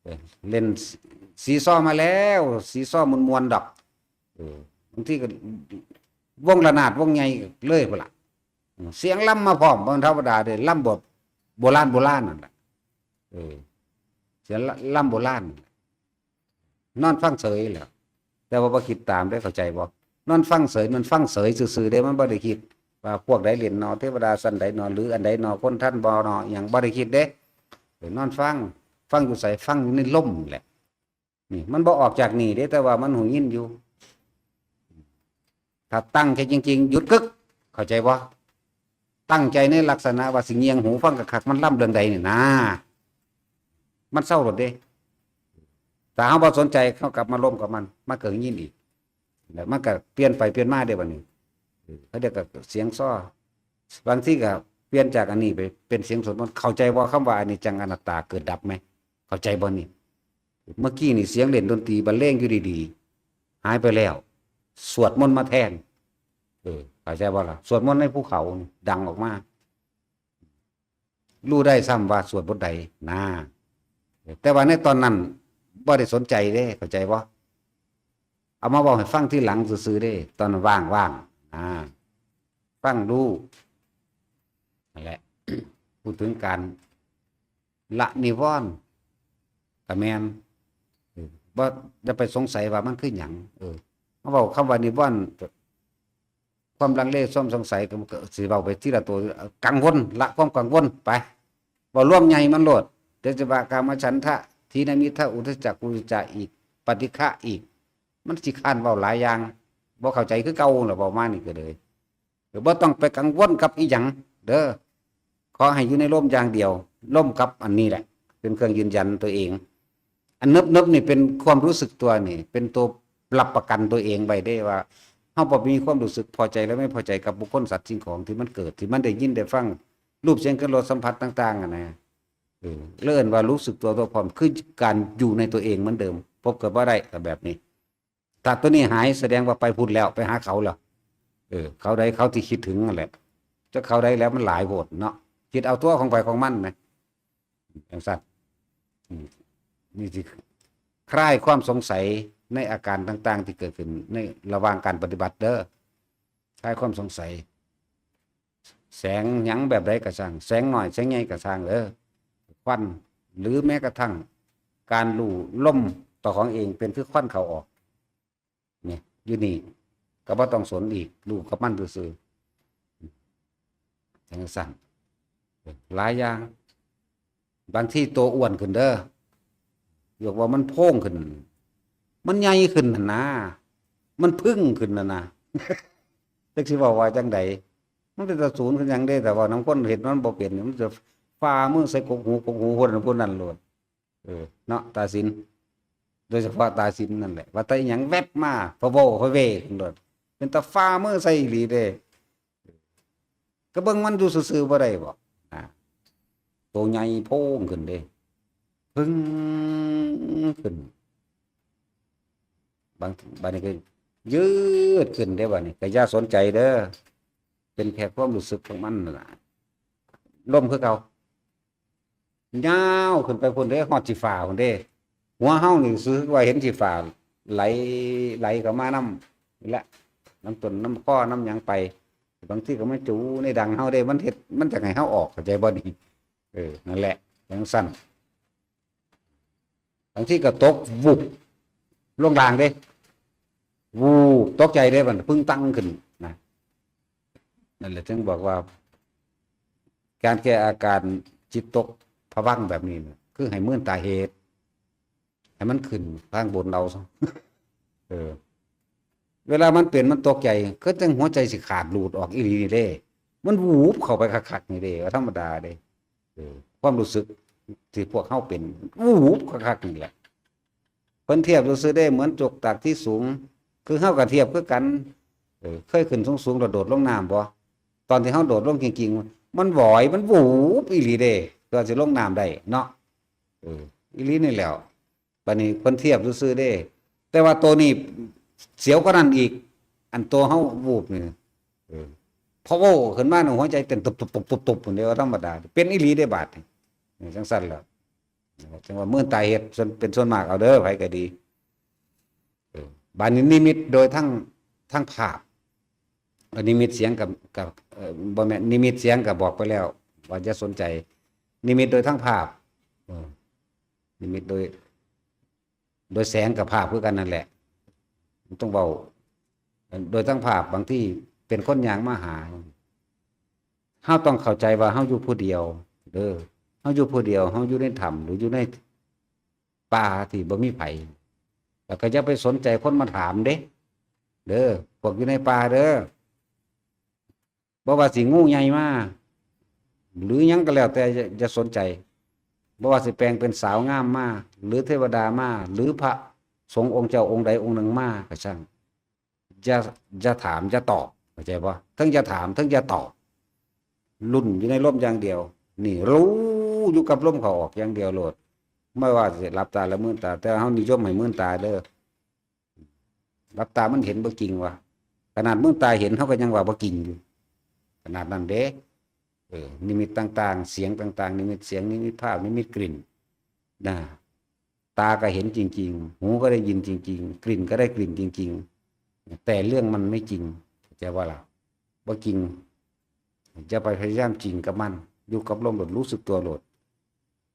เออ เล่นซีซอมาแล้ว ซีซอม่วนๆดอก เออ บางทีก็วงระนาดวงใหญ่เลยพุ้นล่ะ เสียงลำมาพร้อม บ่ธรรมดาเด้ ลำแบบโบราณโบราณนั่นแหละ เออ เสียงลำโบราณนั่นแหละ นอนฟังเฉยแหละ แต่ว่าบ่คิดตามเด้ เข้าใจบ่ นอนฟังเฉย มันฟังเฉยซื่อๆเด้ มันบ่ได้คิดว่าพวกใดเล่นหนอ เทวดาชั้นใดหนอ หรืออันใดหนอ คนทันบ่หนอ หยังบ่ได้คิดเด้ เออ นอนฟัง ฟังอยู่ไส ฟังอยู่ในลมนี่แหละ นี่ มันบ่ออกจากนี่เด้ แต่ว่ามันหูยินอยู่ ถ้าตั้งใจจริงๆ หยุดกึก เข้าใจบ่ ตั้งใจในลักษณะว่าสิเงี่ยงหูฟังคักๆ มันลำเรื่องใดนี่นะ มันเซาโลดเด้ ถ้าเฮาบ่สนใจ เฮากลับมาลมกับมัน มันก็ยินอีก แล้วมันก็เปลี่ยนไปเปลี่ยนมาเด้บัดนี้ เออ เขาเรียกก็เสียงซ้อ บางทีก็เปลี่ยนจากอันนี้ไปเป็นเสียงสวดมนต์ เข้าใจบ่ คำว่าอนิจจังอนัตตาเกิดดับไหม เข้าใจบ่นี่ เมื่อกี้นี่เสียงเล่นดนตรีบรรเลงอยู่ดีๆ หายไปแล้ว สวดมนต์มาแทน เออ เข้าใจบ่ล่ะ สวดมนต์ในภูเขานี่ดังออกมา รู้ได้ซ้ำว่าสวดบทใดนะ แต่ว่าในตอนนั้นบ่ได้สนใจเด้ เข้าใจบ่ เอามาเว้าให้ฟังทีหลังซื่อๆเด้ ตอนว่างๆ อ่า ฟังดู นั่นแหละ พูดถึงการละนิวรณ์ก็แม่น เออ บ่ อย่าไปสงสัยว่ามันคือหยัง เออ เฮาเว้าคำว่านิวรณ์ ความลังเลความสงสัยก็ ก็สิเว้าไปทีละตัว กังวล ละความกังวลไป เว้ารวมใหญ่มันโลด เดี๋ยวสิว่ากามฉันทะ ถีนมิทธะ อุทธัจจะ กุกุจจะอีก ปฏิฆะอีก มันสิค้านเว้าหลายอย่าง บ่เข้าใจคือเก่าล่ะ เว้ามานี่ก็เลย เออ บ่ต้องไปกังวลกับอีหยังเด้อ ขอให้อยู่ในลมอย่างเดียว ลมกับอันนี้แหละ เป็นเครื่องยืนยันตัวเอง อันเนิบๆนี่เป็นความรู้สึกตัวนี่ เป็นตัวรับประกันตัวเองไว้เด้ว่า เฮาบ่มีความรู้สึกพอใจและไม่พอใจกับบุคคลสัตว์สิ่งของที่มันเกิด ที่มันได้ยินได้ฟัง รูปเสียงกลิ่นรสสัมผัสต่างๆอะนะ เออ เอิ้นว่ารู้สึกตัวทั่วพร้อม คือการอยู่ในตัวเองเหมือนเดิม พบกับบ่ได้ก็แบบนี้ ถ้าตัวนี้หายแสดงว่าไปพุ้นแล้ว ไปหาเขาแล้ว เออ เขาใดเขาที่คิดถึงนั่นแหละ จักเขาใดแล้วมันหลายโพดเนาะ คิดเอาตัวของไผของมันนะ จั่งซั้น อืม นี่สิคลายความสงสัยในอาการต่างๆที่เกิดขึ้นในระหว่างการปฏิบัติเด้อ คลายความสงสัย แสงหยังแบบใดก็ช่าง แสงน้อยแสงใหญ่ก็ช่างเด้อ ควัน หรือแม้กระทั่งการรู้ลมต่อของเองเป็นคือควันเข้าออก เนี่ย อยู่นี่ก็บ่ต้องสนอีก รู้กับมันซื่อๆ จั่งซั้น หลายอย่าง บางทีตัวอ้วนขึ้นเด้อ เรียกว่ามันโพงขึ้น มันใหญ่ขึ้นหั่นนะ มันพึ่งขึ้นหั่นนะ จักสิเว้าว่าจั่งใด มันเป็นตาสูนคือหยังเด้ แต่ว่านำคนเฮ็ดมันบ่เป็นนี่ มันจะฝ่ามือใส่กกหู กกหูคนผู้นั้นโลด เออ เนาะ ตาสิน โดยเฉพาะตาสินนั่นแหละ ว่าแต่อิหยังแวบมา พะโว้พะเว้ขึ้นโลด เป็นตาฝ่ามือใส่อีหลีเด้ ก็เบิ่งมันอยู่ซื่อๆบ่ได้บ่ อ่า โตใหญ่โพงขึ้นเด้ พึงขึ้น บาง บัดนี้ก็ยืดขึ้นเด้ บัดนี้ก็อย่าสนใจเด้อ เป็นแค่ความรู้สึกของมันนั่นล่ะ ลมคือเก่า ยาวขึ้นไปพุ้นเด้ ฮอดสิฟ้าพุ้นเด้ หัวเฮานี่รู้สึกว่าเห็นสิฟ้าไหล ไหลเข้ามานำนี่แหละ นำต้นนำคอนำหยังไป บางทีก็มาจูในดังเฮาเด้ มันเฮ็ด มันอยากให้เฮาออก เข้าใจบ่นี่ เออ นั่นแหละ จั่งซั้น บางทีก็ตกวุบลงล่างเด้ วูบ ตกใจเด้ มันปึ้งตั้งขึ้นนะ นั่นแหละถึงบอกว่า การแก้อาการจิตตกผวังค์แบบนี้น่ะ คือให้เมินตาเหตุ ให้มันขึ้นทางบนเอาซะ เออ เวลามันเป็น มันตกใจ คือจั่งหัวใจสิขาดหลุดออกอีหลีนี่เด้ มันวูบเข้าไปคักๆนี่เด้ ว่าธรรมดาเด้ เออ ความรู้สึกที่พวกเฮาเป็น วูบคักๆนี่แหละ เพิ่นเทียบซื่อๆเด้ เหมือนจกจากที่สูง คือเฮาก็เทียบคือกัน เออ เคยขึ้นสูงๆแล้วโดดลงน้ำบ่ ตอนที่เฮาโดดลงจริงๆ มันหวอย มันวูบอีหลีเด้ กว่าสิลงน้ำได้เนาะ เออ อีหลีนี่แหล้ว บัดนี้เพิ่นเทียบซื่อๆเด้ แต่ว่าตัวนี้เสียวกว่านั้นอีก อันตัวเฮาวูบนี่ เออ พอโว้ขึ้นมานี่หัวใจเต้นตุบๆๆๆๆ พุ้นเด้ ว่าธรรมดา เป็นอีหลีเด้บาดนี่ นี่จั่งซั้นแหละ จั่งว่าเมินตาเหตุ ส่วน เป็นส่วนมากเอาเด้อ ไผก็ดี เออ บาดนี้นิมิตโดยทาง ทางภาพ เออ นิมิตเสียงกับ กับ เอ่อ บ่แม่น นิมิตเสียงก็บอกไปแล้ว ว่าอย่าสนใจ นิมิตโดยทางภาพ เออ นิมิตโดย โดยแสงกับภาพคือกันนั่นแหละ มันต้องเว้า โดยทางภาพ บางทีเป็นคนย่างมาหา เฮาต้องเข้าใจว่าเฮาอยู่ผู้เดียว เด้อ เฮาอยู่ผู้เดียว เฮาอยู่ในถ้ำ หรืออยู่ในป่าที่บ่มีไผ แล้วก็อย่าไปสนใจคนมาถามเด้ เด้อ พวกอยู่ในป่าเด้อ บ่ว่าสิงูใหญ่มา หรือหยังก็แล้วแต่ อย่า อย่าสนใจ บ่ว่าสิแปลงเป็นสาวงามมา หรือเทวดามา หรือพระสงฆ์องค์เจ้าองค์ใดองค์หนึ่งมาก็ช่าง อย่า อย่าถาม อย่าตอบ เข้าใจบ่ ทั้งอย่าถาม ทั้งอย่าตอบ ลุ่นอยู่ในลมอย่างเดียว นี่รู้อยู่กับลมเข้าออกอย่างเดียวโลด ไม่ว่าสิหลับตาหรือมืนตา แต่เฮานิยมให้มืนตาเด้อ หลับตามันเห็นบ่จริงวะ ขนาดมืนตาเห็นเฮาก็ยังว่าบ่จริงอยู่ ขนาดนั้นเด้ เออ นิมิตต่างๆ เสียงต่างๆ นิมิตเสียง นิมิตภาพ นิมิตกลิ่น นะ ตาก็เห็นจริงๆ หูก็ได้ยินจริงๆ กลิ่นก็ได้กลิ่นจริงๆ แต่เรื่องมันไม่จริง เข้าใจบ่ล่ะ บ่จริง อย่าไปพยายามจริงกับมัน อยู่กับลมโลด รู้สึกตัวโลด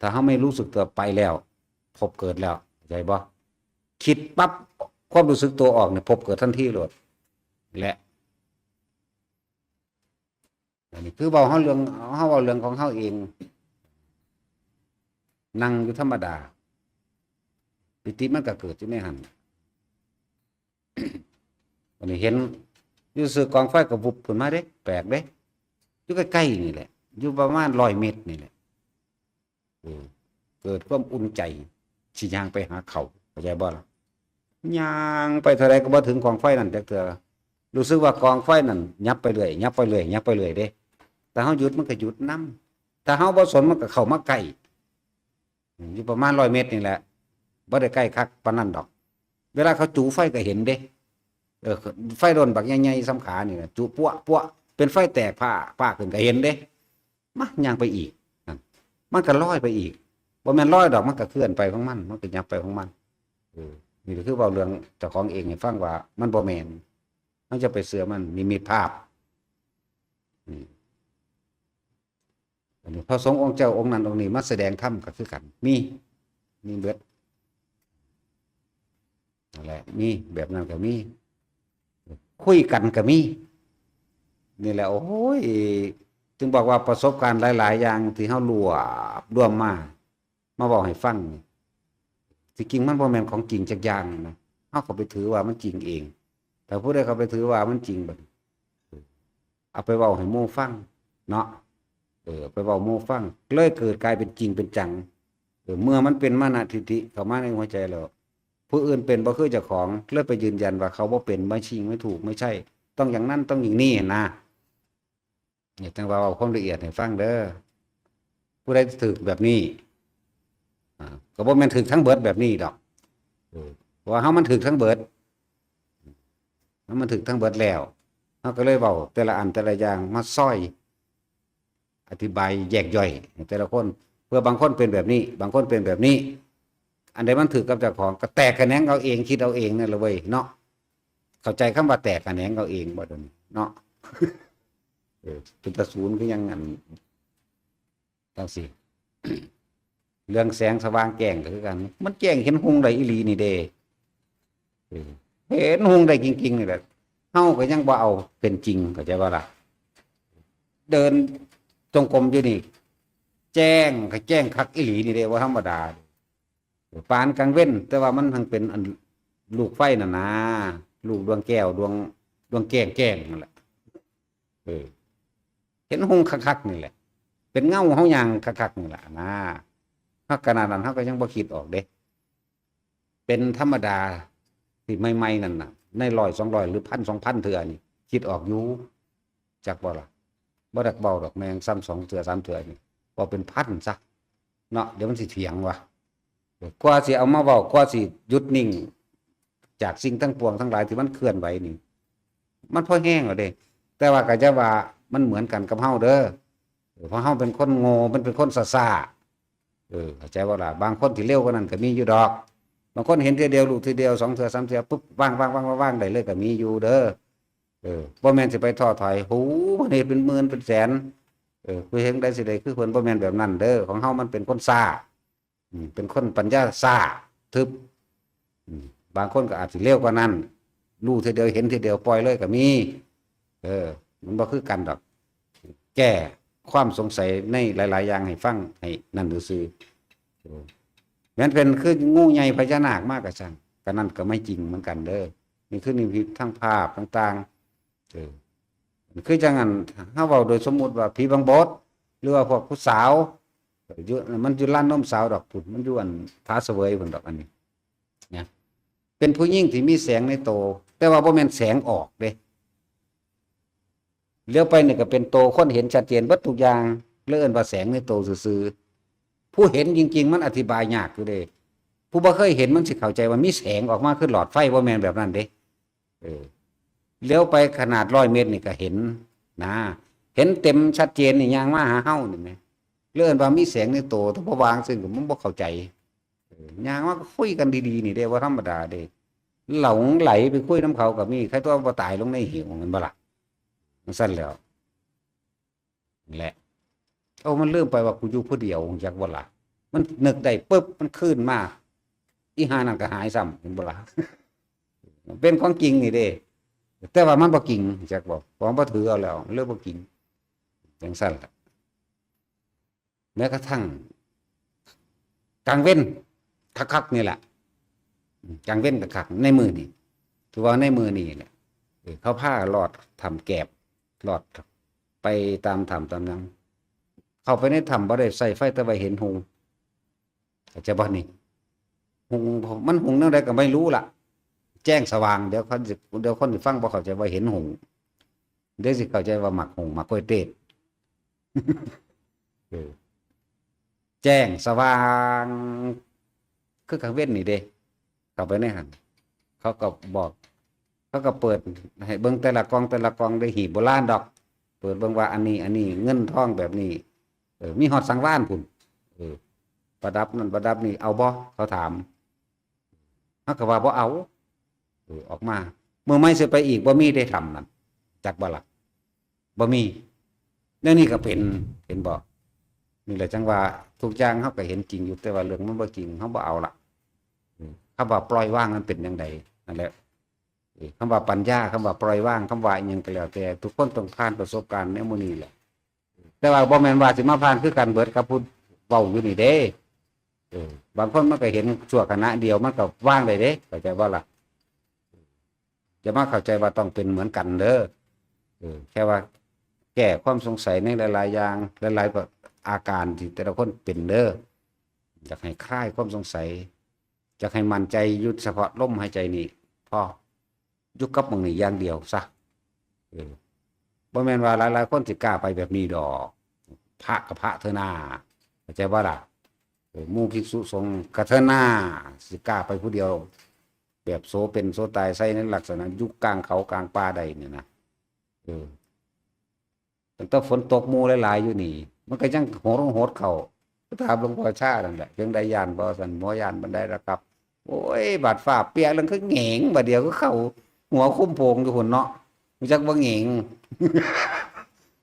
ถ้าเฮาไม่รู้สึกตัวไปแล้ว ภพเกิดแล้ว เข้าใจบ่ คิดปั๊บ ความรู้สึกตัวออกเนี่ย ภพเกิดทันทีโลด และ อันนี้คือเว้าเฮาเรื่อง เฮาเว้าเรื่องของเฮาเอง นั่งอยู่ธรรมดา ปีติมันก็เกิดอยู่ในหั่น อันนี้เห็นอยู่ซื่อกองไฟก็วุบขึ้นมาเด้ แปลกเด้ อยู่ใกล้ๆนี่แหละ อยู่ประมาณร้อยเมตรนี่แหละ เออ เกิดความอุ่นใจ สิย่างไปหาเขา เข้าใจบ่ล่ะ ย่างไปเท่าใดก็บ่ถึงกองไฟนั่นจักเทื่อ รู้สึกว่ากองไฟนั่นยับไปเรื่อย ยับไปเรื่อย ยับไปเรื่อยเด้ แต่เฮาหยุดมันก็หยุดนำ ถ้าเฮาบ่สนมันก็เข้ามาใกล้ อยู่ประมาณร้อยเมตรนี่แหละ บ่ได้ใกล้คักปานนั้นดอก เวลาเขาจูไฟก็เห็นเด้ เออ ไฟโดนบักใหญ่ๆ ส่ำขานี่แหละ จูปั๊วปั๊ว เป็นไฟแตกผ้า ผ้าขึ้นก็เห็นเด้ มาย่างไปอีก นั่น มันก็ลอยไปอีก บ่แม่นลอยดอก มันก็เคลื่อนไปของมัน มันก็ยับไปของมัน เออ นี่ก็คือเว้าเรื่องเจ้าของเองให้ฟังว่ามันบ่แม่น เฮาจะไปเชื่อมัน นิมิตภาพ อืม อันนี้พระสงฆ์องค์เจ้าองค์นั้นองค์นี้มาแสดงธรรมก็คือกัน มี มีเบิด นั่นแหละ มี แบบนั้นก็มี คุยกันก็มี นี่แหละ โอ้ย จึงบอกว่าประสบการณ์หลายๆ อย่างที่เฮารวบรวมมา มาเว้าให้ฟังนี่ ที่จริงมันบ่แม่นของจริงจักอย่างนะ เฮาก็ไปถือว่ามันจริงเอง แต่ผู้ใดเขาไปถือว่ามันจริงบัดนี้ เอาไปเว้าให้หมู่ฟังเนาะ เออ ไปเว้าหมู่ฟัง เลยเกิดกลายเป็นจริงเป็นจัง เออ เมื่อมันเป็นมานะทิฏฐิเข้ามาในหัวใจแล้ว ผู้อื่นเป็นบ่คือเจ้าของ เลยไปยืนยันว่าเขาบ่เป็น ไม่จริง ไม่ถูก ไม่ใช่ ต้องอย่างนั้น ต้องอย่างนี้นะ เนี่ย จั่งว่าเว้าความละเอียดให้ฟังเด้อ ผู้ใดถืกแบบนี้ อ่า ก็บ่แม่นถืกทั้งเบิดแบบนี้ดอก เออ เพราะว่าเฮามันถืกทั้งเบิด เฮามันถืกทั้งเบิดแล้ว เฮาก็เลยเว้าแต่ละอันแต่ละอย่างมาซอย อธิบายแยกย่อยให้แต่ละคน เพื่อบางคนเป็นแบบนี้ บางคนเป็นแบบนี้ อันใดมันถืกกับเจ้าของ ก็แตกแขนงเอาเอง คิดเอาเองนั่นแหละเว้ยเนาะ เข้าใจคำว่าแตกแขนงเอาเองบ่ เดี๋ยวนี้เนาะ เออ เป็นตาศูนย์คือยังอัน จั่งซี้ เรื่องแสงสว่างแจ้งก็คือกัน มันแจ้งเห็นฮุงได้อีหลีนี่เด้ เออ เห็นฮุงได้จริงๆนี่แหละ เฮาก็ยังบ่เอาเป็นจริง เข้าใจบ่ล่ะ เดินจงกรมอยู่นี่ แจ้งก็แจ้งคักอีหลีนี่เด้ บ่ธรรมดา ปานกลางเว็น แต่ว่ามันทั้งเป็นอันลูกไฟนั่นนะ ลูกดวงแก้ว ดวง ดวงแจ้งแจ้งนั่นแหละ เออ เห็นฮุงคักๆนี่แหละ เป็นเงาเฮาย่างคักๆนี่แหละนะ เฮาขนาดนั้นเฮาก็ยังบ่คิดออกเด้ เป็นธรรมดาที่ใหม่ๆนั่นน่ะ ในร้อยสองร้อยหรือพันสองพันเทื่อนี่ คิดออกอยู่ จักบ่ล่ะ บ่ได้เว้าดอก แม่งซ้ำสองเทื่อสามเทื่อนี่ เว้าเป็นพันซะ เนาะ เดี๋ยวมันสิเถียงว่ะ กว่าสิเอามาเว้า กว่าสิหยุดนิ่ง จากสิ่งทั้งปวงทั้งหลายที่มันเคลื่อนไหวนี่ มันพอแฮงแล้วเด้ แต่ว่าก็จะว่ามันเหมือนกันกับเฮาเด้อ เพราะเฮาเป็นคนโง่ มันเป็นคนซ่าๆ เออ เข้าใจบ่ล่ะ บางคนที่เร็วกว่านั้นก็มีอยู่ดอก บางคนเห็นเทื่อเดียว รู้เทื่อเดียว สองเทื่อ สามเทื่อ ปุ๊บ วาง วาง วาง วาง วางได้เลยก็มีอยู่เด้อ เออ บ่แม่นสิไปท้อถอย โห เพิ่นเฮ็ดเป็นหมื่นเป็นแสน เออ ผู้เฮ็ดได้สิได้คือเพิ่น บ่แม่นแบบนั้นเด้อ ของเฮามันเป็นคนซ่า อืม เป็นคนปัญญาซ่า ทึบ อืม บางคนก็อาจสิเร็วกว่านั้น รู้เทื่อเดียว เห็นเทื่อเดียว ปล่อยเลยก็มี เออ มันบ่คือกันดอก แก้ความสงสัยในหลายๆอย่างให้ฟัง ให้นั่นซื่อๆ เออ แม้นเป็นคืองูใหญ่พญานาคมากก็ช่าง ก็นั่นก็ไม่จริงเหมือนกันเด้อ นี่คือนิมิตทางภาพต่างๆ เออ คือจั่งอัน เฮาเว้าโดยสมมุติว่าผีบังบด หรือว่าพวกผู้สาว อยู่ มันอยู่ลานนมสาวดอกพุ้น มันอยู่อันผาเสวยพุ้นดอก อันนี้ นะ เป็นผู้หญิงที่มีแสงในโต แต่ว่าบ่แม่นแสงออกเด้ เหลียวไปนี่ก็เป็นโตคนเห็นชัดเจนเบิดทุกอย่าง เลยเอิ้นว่าแสงในโตซื่อๆ ผู้เห็นจริงๆ มันอธิบายยากอยู่เด้ ผู้บ่เคยเห็นมันสิเข้าใจว่ามีแสงออกมาคือหลอดไฟ บ่แม่นแบบนั้นเด้ เออ เหลียวไปขนาดร้อยเมตรนี่ก็เห็นนะ เห็นเต็มชัดเจนนี่ ย่างมาหาเฮานี่แหม เลยเอิ้นว่ามีแสงในโต แต่พอวางซึ่งก็มันบ่เข้าใจ เออ ย่างมาก็คุยกันดีๆ นี่เด้ บ่ธรรมดาเด้ หลงไหลไปคุยนำเขาก็มี ใครตัวบ่ตายลงในเหว แม่นบ่ล่ะ จั่งซั้นแหล้ว นั่นแหละ โอ้ มันลืมไปว่ากูอยู่ผู้เดียว จักบ่ล่ะ มันนึกได้ปุ๊บ มันคืนมา อีห่านั่นก็หายซ้ำ เห็นบ่ล่ะ เป็นของจริงนี่เด้ แต่ว่ามันบ่จริง จักบ่ ของบ่ถือเอาแล้ว มันเลยบ่จริง จั่งซั้นล่ะ แม้กระทั่ง กลางเว็นคักๆนี่แหละ อืม กลางเว็นคักๆ ในมื้อนี่ ถือว่าในมื้อนี่แหละ เออ เขาพาลอดถ้ำแกบ ลอดไปตามถ้ำตามหยัง เข้าไปในถ้ำบ่ได้ใช้ไฟ แต่ว่าเห็นฮุง เข้าใจบ่นี่ ฮุง มันฮุงแนวใดก็ไม่รู้ล่ะ แจ้งสว่าง เดี๋ยวเขาสิ เดี๋ยวคนสิฟังบ่เข้าใจว่าเห็นฮุง เดี๋ยวสิเข้าใจว่าหมากฮุง หมากกล้วยเทศ เออ แจ้งสว่าง คือกลางเว็นนี่เด้ เข้าไปในหั้น เขาก็บอก เขาก็เปิดให้เบิ่งแต่ละกล่อง แต่ละกล่อง ได้หีบโบราณดอก เปิดเบิ่งว่าอันนี้ อันนี้ เงินทองแบบนี้ เออ มีฮอดสังวาลพุ้น เออ ประดับนั่นประดับนี่ เอาบ่ เขาถาม เฮาก็ว่าบ่เอา เออ ออกมา มื้อใหม่สิไปอีก บ่มีเด้ถ้ำนั่น จักบ่ล่ะ บ่มี แนวนี้ก็เป็น เห็นบ่ นี่แหละจั่งว่าทุกอย่างเฮาก็เห็นจริงอยู่ แต่ว่าเรื่องมันบ่จริง เฮาบ่เอาละ อืม คำว่าปล่อยวางมันเป็นจั่งใด นั่นแหละ เออ คำว่าปัญญา คำว่าปล่อยวาง คำว่าอิหยังก็แล้วแต่ ทุกคนต้องผ่านประสบการณ์ในหมู่นี้แหละ แต่ว่าบ่แม่นว่าสิมาผ่านคือกันเบิดกับผู้เว้าอยู่นี่เด้ เออ บางคนมันก็เห็นชั่วขณะเดียวมันก็วางได้เด้ เข้าใจบ่ล่ะ อย่ามาเข้าใจว่าต้องเป็นเหมือนกันเด้อ เออ แค่ว่า แก้ความสงสัยในหลายๆอย่าง หลายๆอาการที่แต่ละคนเป็นเด้อ อยากให้คลายความสงสัย อยากให้มั่นใจอยู่เฉพาะลมหายใจนี่พอ อยู่กับหม่องนี้อย่างเดียวซะ เออ บ่แม่นว่าหลายๆคนสิกล้าไปแบบนี้ดอก พระกับพระเถอะนา เข้าใจบ่ล่ะ เออ หมู่ภิกษุสงฆ์ก็เถอะนา สิกล้าไปผู้เดียว แบบโสเป็นโสตายใส่ในลักษณะอยู่กลางเขากลางป่าใดเนี่ยนะ เออ ตั้งแต่ฝนตกหมู่หลายๆอยู่นี่ มันก็ยังโหดโหดเข้า ก็ถามหลวงพ่อชานั่นแหละ "เพียงใดย่านบ่" ซั่น "บ่ย่านปานใดล่ะครับ" โอ้ย บาดฟ้าเปียกแล้วคือแหงง บาดเดียวคือเข้าหัวคุมโปงอยู่พุ้นเนาะ รู้จักบ่แหงง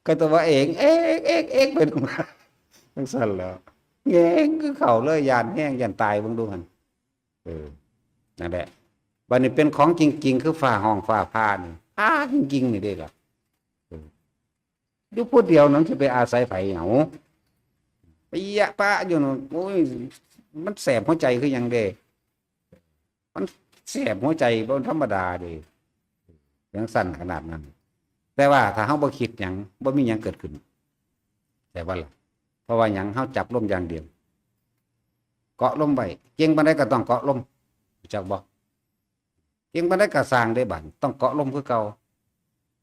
ก็แต่ว่าเอง เอก เอก เอก ไปลงมา จังซั่นแหล้ว แหงงคือเข้าเลย ย่านแฮง ย่านตาย เบิ่งดูหั่น เออ นั่นแหละ บัดนี้เป็นของจริงๆ คือฟ้าฮ้องฟ้าผ่านี่ ผ่าจริงๆ นี่เด้ล่ะ เออ อยู่ผู้เดียวนั้นสิไปอาศัยไผเอา ไปเยียะปะอยู่นั่น โอ้ย มันแสบหัวใจคือหยังเด้ มันแสบหัวใจบ่ธรรมดาเด้ จังซั่นขนาดนั้น แต่ว่าถ้าเฮาบ่คิดหยัง บ่มีหยังเกิดขึ้น แต่ว่าล่ะ เพราะว่าหยัง เฮาจับลมอย่างเดียว เกาะลมไว้ เก่งปานใดก็ต้องเกาะลม รู้จักบ่ เก่งปานใดก็ซ่างเด้บัด ต้องเกาะลมคือเก่า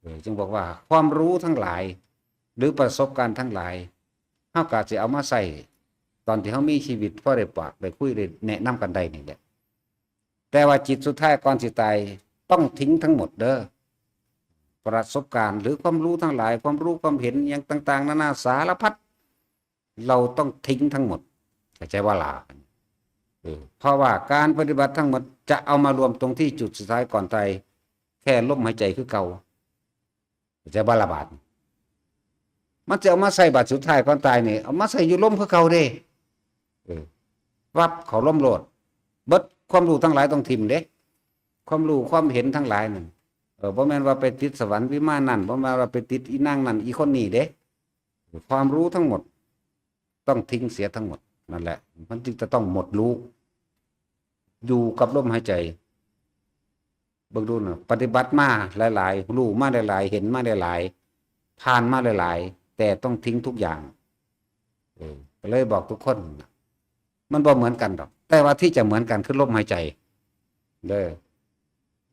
เออ จึงบอกว่าความรู้ทั้งหลาย หรือประสบการณ์ทั้งหลาย เฮาก็สิเอามาใช้ตอนที่เฮามีชีวิต พอได้ปากได้คุยได้แนะนำกันได้นี่แหละ แต่ว่าจิตสุดท้ายก่อนสิตาย ต้องทิ้งทั้งหมดเด้อ ประสบการณ์หรือความรู้ทั้งหลาย ความรู้ความเห็นหยังต่างๆ นานาสารพัด เราต้องทิ้งทั้งหมด เข้าใจบ่ล่ะ เออ เพราะว่าการปฏิบัติทั้งหมดจะเอามารวมตรงที่จุดสุดท้ายก่อนตาย แค่ลมหายใจคือเก่า เข้าใจบ่ล่ะบาด มันจะเอามาใส่บาดสุดท้ายก่อนตายนี่ เอามาใส่อยู่ลมคือเก่าเด้ เออ วับเข้าลมโลด เบิดความรู้ทั้งหลายต้องถิ่มเด้ ความรู้ความเห็นทั้งหลายนั่น เออ บ่แม่นว่าไปติดสวรรค์วิมานนั่น บ่แม่นว่าไปติดอีนางนั่นอีคนนี้เด้ ความรู้ทั้งหมด ต้องทิ้งเสียทั้งหมด นั่นแหละ มันจึงจะต้องหมดรู้ อยู่กับลมหายใจ เบิ่งดูนะ ปฏิบัติมาหลายๆ รู้มาหลายๆ เห็นมาหลายๆ ผ่านมาหลายๆ แต่ต้องทิ้งทุกอย่าง เออ ก็เลยบอกทุกคนนะ มันบ่เหมือนกันดอก แต่ว่าที่จะเหมือนกันคือลมหายใจ เด้อ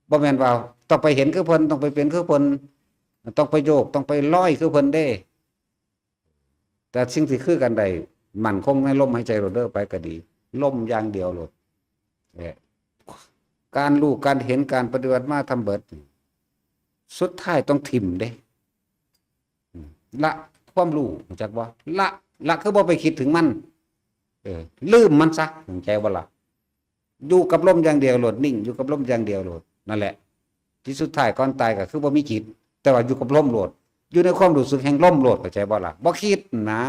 บ่แม่นว่าต้องไปเห็นคือเพิ่น ต้องไปเป็นคือเพิ่น ต้องไปโยก ต้องไปลอยคือเพิ่นเด้ แต่สิ่งที่คือกันได้มั่นคงในลมหายใจโลดเด้อ ไปก็ดี ลมอย่างเดียวโลด เออ การรู้การเห็นการปฏิบัติมาทำเบิด สุดท้ายต้องถิ่มเด้ อืม ละความรู้ รู้จักบ่ ละ ละคือบ่ไปคิดถึงมัน เออ ลืมมันซะ เข้าใจบ่ล่ะ อยู่กับลมอย่างเดียวโลด นิ่งอยู่กับลมอย่างเดียวโลด นั่นแหละ ที่สุดท้ายก่อนตายก็คือบ่มีจิต แต่ว่าอยู่กับลมโลด อยู่ในความรู้สึกแห่งลมโลด เข้าใจบ่ล่ะ บ่คิดนะ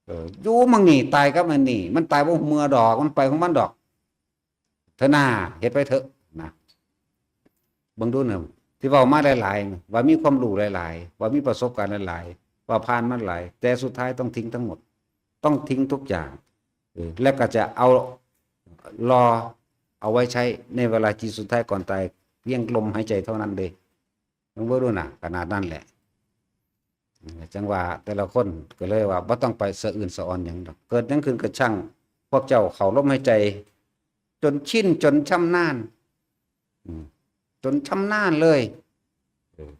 เออ อยู่หม่องนี้ ตายกับมันนี่ มันตายบ่ฮู้เมื่อดอก มันไปของมันดอก เถอะนา เฮ็ดไปเถอะนะ เบิ่งดูนะ ที่เว้ามาหลายๆ ว่ามีความรู้หลายๆ ว่ามีประสบการณ์หลายๆ ว่าผ่านมาหลาย แต่สุดท้ายต้องทิ้งทั้งหมด ต้องทิ้งทุกอย่าง เออ และก็จะเอา รอเอาไว้ใช้ในเวลาที่สุดท้ายก่อนตาย เพียงลมหายใจเท่านั้นเด้ เบิ่งดูนะ ขนาดนั้นแหละ จังว่าแต่ละคนก็เลยว่าบ่ต้องไปสะอื้นสะออนหยังดอก เกิดหยังขึ้นก็ช่าง พวกเจ้าเข้าลมหายใจ จนชิน จนชำนาญ อืม จนชำนาญเลย เออ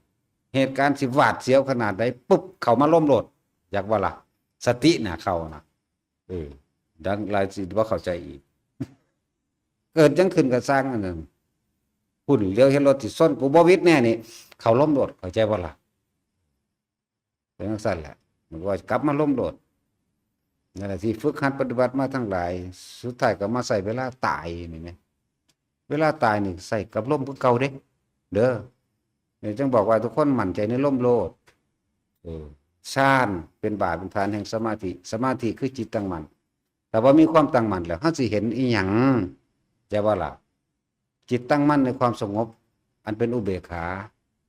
เหตุการณ์สิหวาดเสียวขนาดใด ปุ๊บ เข้ามาลมโลด อยากว่าล่ะ สติน่ะเข้านะ เออ ดังหลายสิบ่เข้าใจอีก เกิดหยังขึ้นก็ซ่างอันนั้น พุ่นเหลียวเห็นรถสิชน กูบ่หวิดแน่นี่ เข้าลมโลด เข้าใจบ่ล่ะ เป็นจังซั่นแหละ มันก็ว่ากลับมาลมโลด นั่นแหละที่ฝึกหัดปฏิบัติมาทั้งหลาย สุดท้ายก็มาใช้เวลาตายนี่แหม เวลาตายนี่ใช้กับลมคือเก่าเด้ เด้อ นี่จึงบอกว่าทุกคนมั่นใจในลมโลด เออ ฌานเป็นบาทเป็นฐานแห่งสมาธิ สมาธิคือจิตตั้งมั่น แต่ว่ามีความตั้งมั่นแล้ว เฮาสิเห็นอีหยัง จะว่าล่ะ จิตตั้งมั่นในความสงบ อันเป็นอุเบกขา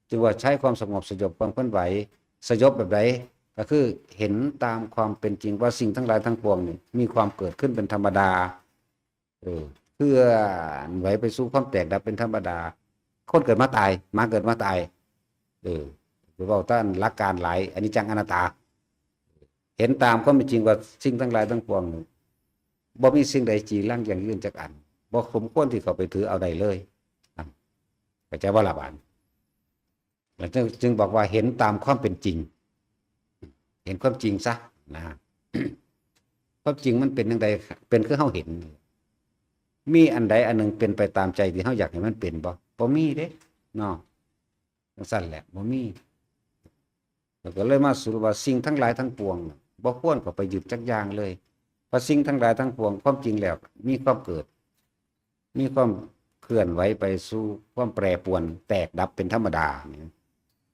จึงว่าใช้ความสงบสยบความเคลื่อนไหว สยบแบบใด ก็คือเห็นตามความเป็นจริงว่าสิ่งทั้งหลายทั้งปวงนี่มีความเกิดขึ้นเป็นธรรมดา เออ เคลื่อนไหวไปสู่ความแตกดับเป็นธรรมดา คนเกิดมาตาย หมาเกิดมาตาย เออ เอ เว้าตามหลักการหลาย อนิจจังอนัตตา เห็นตามความเป็นจริงว่าสิ่งทั้งหลายทั้งปวง บ่มีสิ่งใดจีรังยั่งยืนจักอัน บ่สมควรที่เข้าไปถือเอาได้เลย อ่ะ เข้าใจบ่ล่ะบาดนี้ แล้วจึง จึงบอกว่าเห็นตามความเป็นจริง เห็นความจริงซะนะ ความจริงมันเป็นจั่งใด เป็นคือเฮาเห็น มีอันใดอันหนึ่งเป็นไปตามใจที่เฮาอยากให้มันเป็นบ่ บ่มีเด้ เนาะ จั่งซั่นแหละ บ่มี แล้วก็เลยมาสรุปว่าสิ่งทั้งหลายทั้งปวงน่ะ บ่ควรเข้าไปยึดจักอย่างเลย เพราะสิ่งทั้งหลายทั้งปวง ความจริงแล้ว มีความเกิด มีความเคลื่อนไหวไปสู่ความแปรปรวน แตกดับเป็นธรรมดาเนี่ย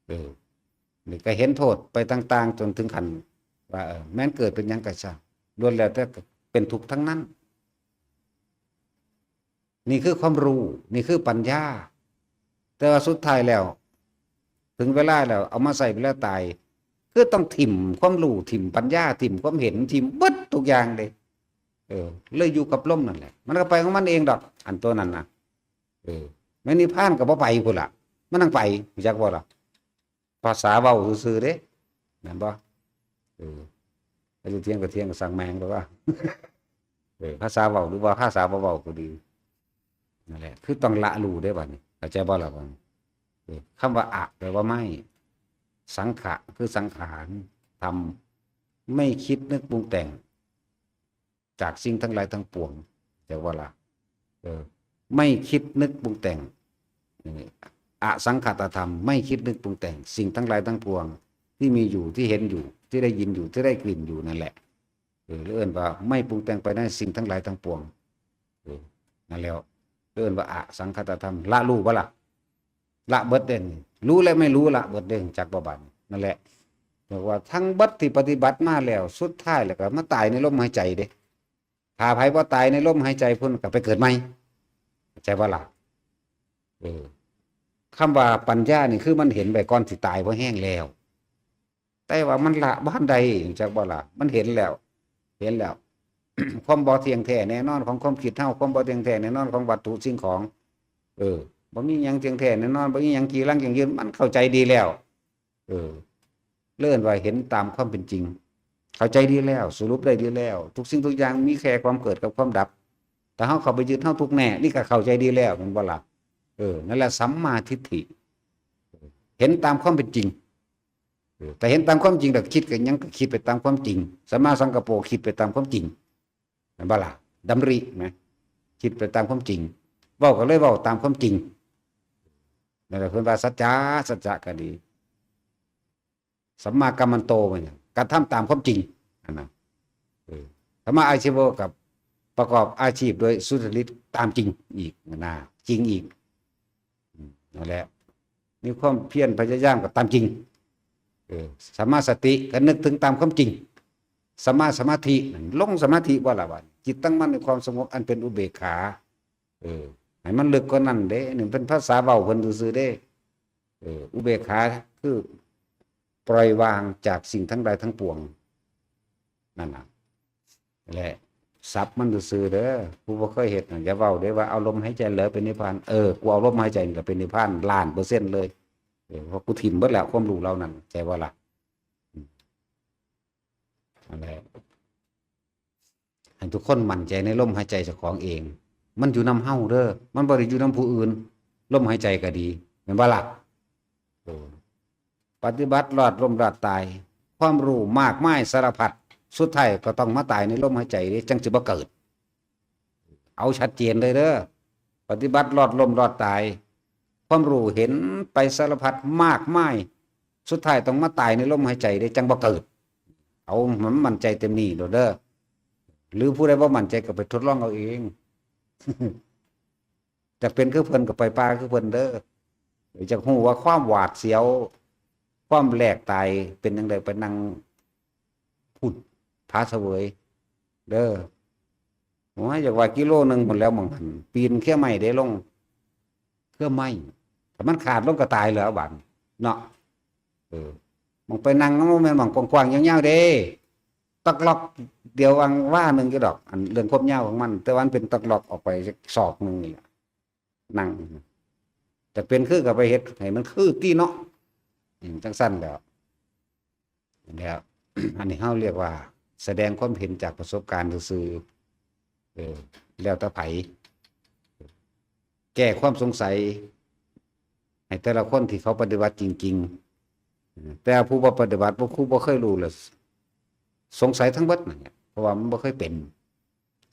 เออ นี่ก็เห็นโทษไปต่างๆ จนถึงขั้นว่า เออ แม้นเกิดเป็นหยังก็ช่าง ล้วนแล้วแต่เป็นทุกข์ทั้งนั้น นี่คือความรู้ นี่คือปัญญา แต่ว่าสุดท้ายแล้ว ถึงเวลาแล้ว เอามาใช้เวลาตาย คือต้องถิ่มความรู้ ถิ่มปัญญา ถิ่มความเห็น ถิ่มเบิดทุกอย่างเลย เออ เลยอยู่กับลมนั่นแหละ มันก็ไปของมันเองดอก อันตัวนั้นนะ เออ แม้นิพพานก็บ่ไปพุ้นล่ะ มันต้องไป รู้จักบ่ล่ะ ภาษาเว้าซื่อๆเด้ แม่นบ่ เออ อายุเที่ยงก็เที่ยง สั่งแมงไปว่า เออ ภาษาเว้าหรือว่าภาษาบ่เว้าก็ดี นั่นแหละ คือต้องละรู้เด้บัดนี้ เข้าใจบ่ล่ะบัดนี้ เออ คำว่าอะ แปลว่าไม่ สังขะ คือสังขาร ธรรม ไม่คิดนึกปรุงแต่ง จากสิ่งทั้งหลายทั้งปวง แต่ว่าล่ะ เออ ไม่คิดนึกปรุงแต่ง เออ อสังขตธรรม ไม่คิดนึกปรุงแต่ง สิ่งทั้งหลายทั้งปวง ที่มีอยู่ ที่เห็นอยู่ ที่ได้ยินอยู่ ที่ได้กลิ่นอยู่นั่นแหละ เออ เอิ้นว่าไม่ปรุงแต่งไปในสิ่งทั้งหลายทั้งปวง เออ นั่นแล้ว เอิ้นว่าอสังขตธรรม ละรู้บ่ล่ะ ละเบิดเด้ รู้และไม่รู้ละเบิดเด้ จักบ่บัด นั่นแหละ บอกว่าทั้งเบิดที่ปฏิบัติมาแล้ว สุดท้ายแล้วก็มาตายในลมหายใจเด้ ถ้าไผบ่ตายในลมหายใจพุ้นก็ไปเกิดใหม่ เข้าใจบ่ล่ะ เออ คำว่าปัญญานี่คือมันเห็นไว้ก่อนสิตายพอแฮงแล้ว แต่ว่ามันละบ่ทันได้ จักบ่ล่ะ มันเห็นแล้ว เห็นแล้ว ความบ่เที่ยงแท้แน่นอนของความคิดเฮา ความบ่เที่ยงแท้แน่นอนของวัตถุสิ่งของ เออ บ่มีหยังเที่ยงแท้แน่นอน บ่มีหยังจีรังยั่งยืน มันเข้าใจดีแล้ว เออ เอิ้นว่าเห็นตามความเป็นจริง เข้าใจดีแล้ว สรุปได้ดีแล้ว ทุกสิ่งทุกอย่างมีแค่ความเกิดกับความดับ ถ้าเฮาเข้าไปยึด เฮาทุกข์แน่ นี่ก็เข้าใจดีแล้ว แม่นบ่ล่ะ เออ นั่นแหละสัมมาทิฏฐิ เห็นตามความเป็นจริง เออ แต่เห็นตามความจริง แล้วคิดก็ยังก็คิดไปตามความจริง สัมมาสังกัปโป คิดไปตามความจริง แม่นบ่ล่ะ ดำรินะ คิดไปตามความจริง เว้าก็เลยเว้าตามความจริง นั่นแหละเพิ่นว่าสัจจะ สัจจะก็ดี สัมมากัมมันโต มันหยัง กระทำตามความจริง นั่นนะ เออ สัมมาอาชีโว กับประกอบอาชีพโดยสุจริตตามจริงอีกนะ จริงอีก อืม นั่นแหละ มีความเพียรพยายามก็ตามจริง เออ สัมมาสติก็นึกถึงตามความจริง สัมมาสมาธินั่น ลงสมาธิบ่ล่ะบัด จิตตั้งมั่นในความสงบอันเป็นอุเบกขา เออ ให้มันลึกกว่านั้นเด้ นี่เป็นภาษาเว้าเพิ่นซื่อๆเด้ เออ อุเบกขาคือปล่อยวางจากสิ่งทั้งหลายทั้งปวง นั่นน่ะ แหละ ศัพท์มันซื่อๆเด้อ ผู้บ่เคยเฮ็ดน่ะ อย่าเว้าเด้ว่าเอาลมหายใจเหลือเป็นนิพพาน เออ กูเอาลมหายใจนี่แหละเป็นนิพพานล้านเปอร์เซ็นต์เลย เออ เพราะกูถิ่มเบิดแล้วความรู้เหล่านั้น เข้าใจบ่ล่ะ อืม นั่นแหละ ให้ทุกคนมั่นใจในลมหายใจเจ้าของเอง มันอยู่นำเฮาเด้อ มันบ่ได้อยู่นำผู้อื่น ลมหายใจก็ดี แม่นบ่ล่ะ เออ ปฏิบัติรอดล้มรอดตาย ความรู้มากมายสารพัด สุดท้ายก็ต้องมาตายในลมหายใจเด้ จั่งสิบ่เกิด เอาชัดเจนเลยเด้อ ปฏิบัติรอดล้มรอดตาย ความรู้เห็นไปสารพัดมากมาย สุดท้ายต้องมาตายในลมหายใจเด้ จั่งบ่เกิด เอามันมั่นใจเต็มนี่โลดเด้อ หรือผู้ใดบ่มั่นใจก็ไปทดลองเอาเอง อยากเป็นคือเพิ่นก็ไปป่าคือเพิ่นเด้อ อยากฮู้ว่าความหวาดเสียว ความแหลกตายเป็นจั่งใด ไปนั่งพุ้น ผาเสวย เด้อ โอ้ย อยากว่ากิโลหนึ่งพุ้นแล้วหม่องหั่น ปีนเคียงไม้เด้ลง เคียงไม้ ถ้ามันขาดลงก็ตายแล้วบัดเนาะ เออ หม่องไปนั่งมันบ่แม่นหม่องกว้างๆยาวๆเด้ ตอกล็อกเดียววางวาหนึ่งอยู่ดอก อันเรื่องความยาวของมัน แต่ว่ามันเป็นตอกล็อกออกไปศอกหนึ่งนี่แหละ นั่ง แต่เป็นคือก็ไปเฮ็ดให้มันคือติเนาะ อืม จั่งซั้นแหล้ว แล้ว อันนี้เฮาเรียกว่า แสดงความเห็นจากประสบการณ์ซื่อๆ เออ แล้วแต่ไผ แก้ความสงสัย ให้แต่ละคนที่เขาปฏิบัติจริงๆ แต่ผู้บ่ปฏิบัติ บ่ ผู้บ่เคยรู้ล่ะ สงสัยทั้งเบิดนั่นแหละ เพราะว่ามันบ่เคยเป็น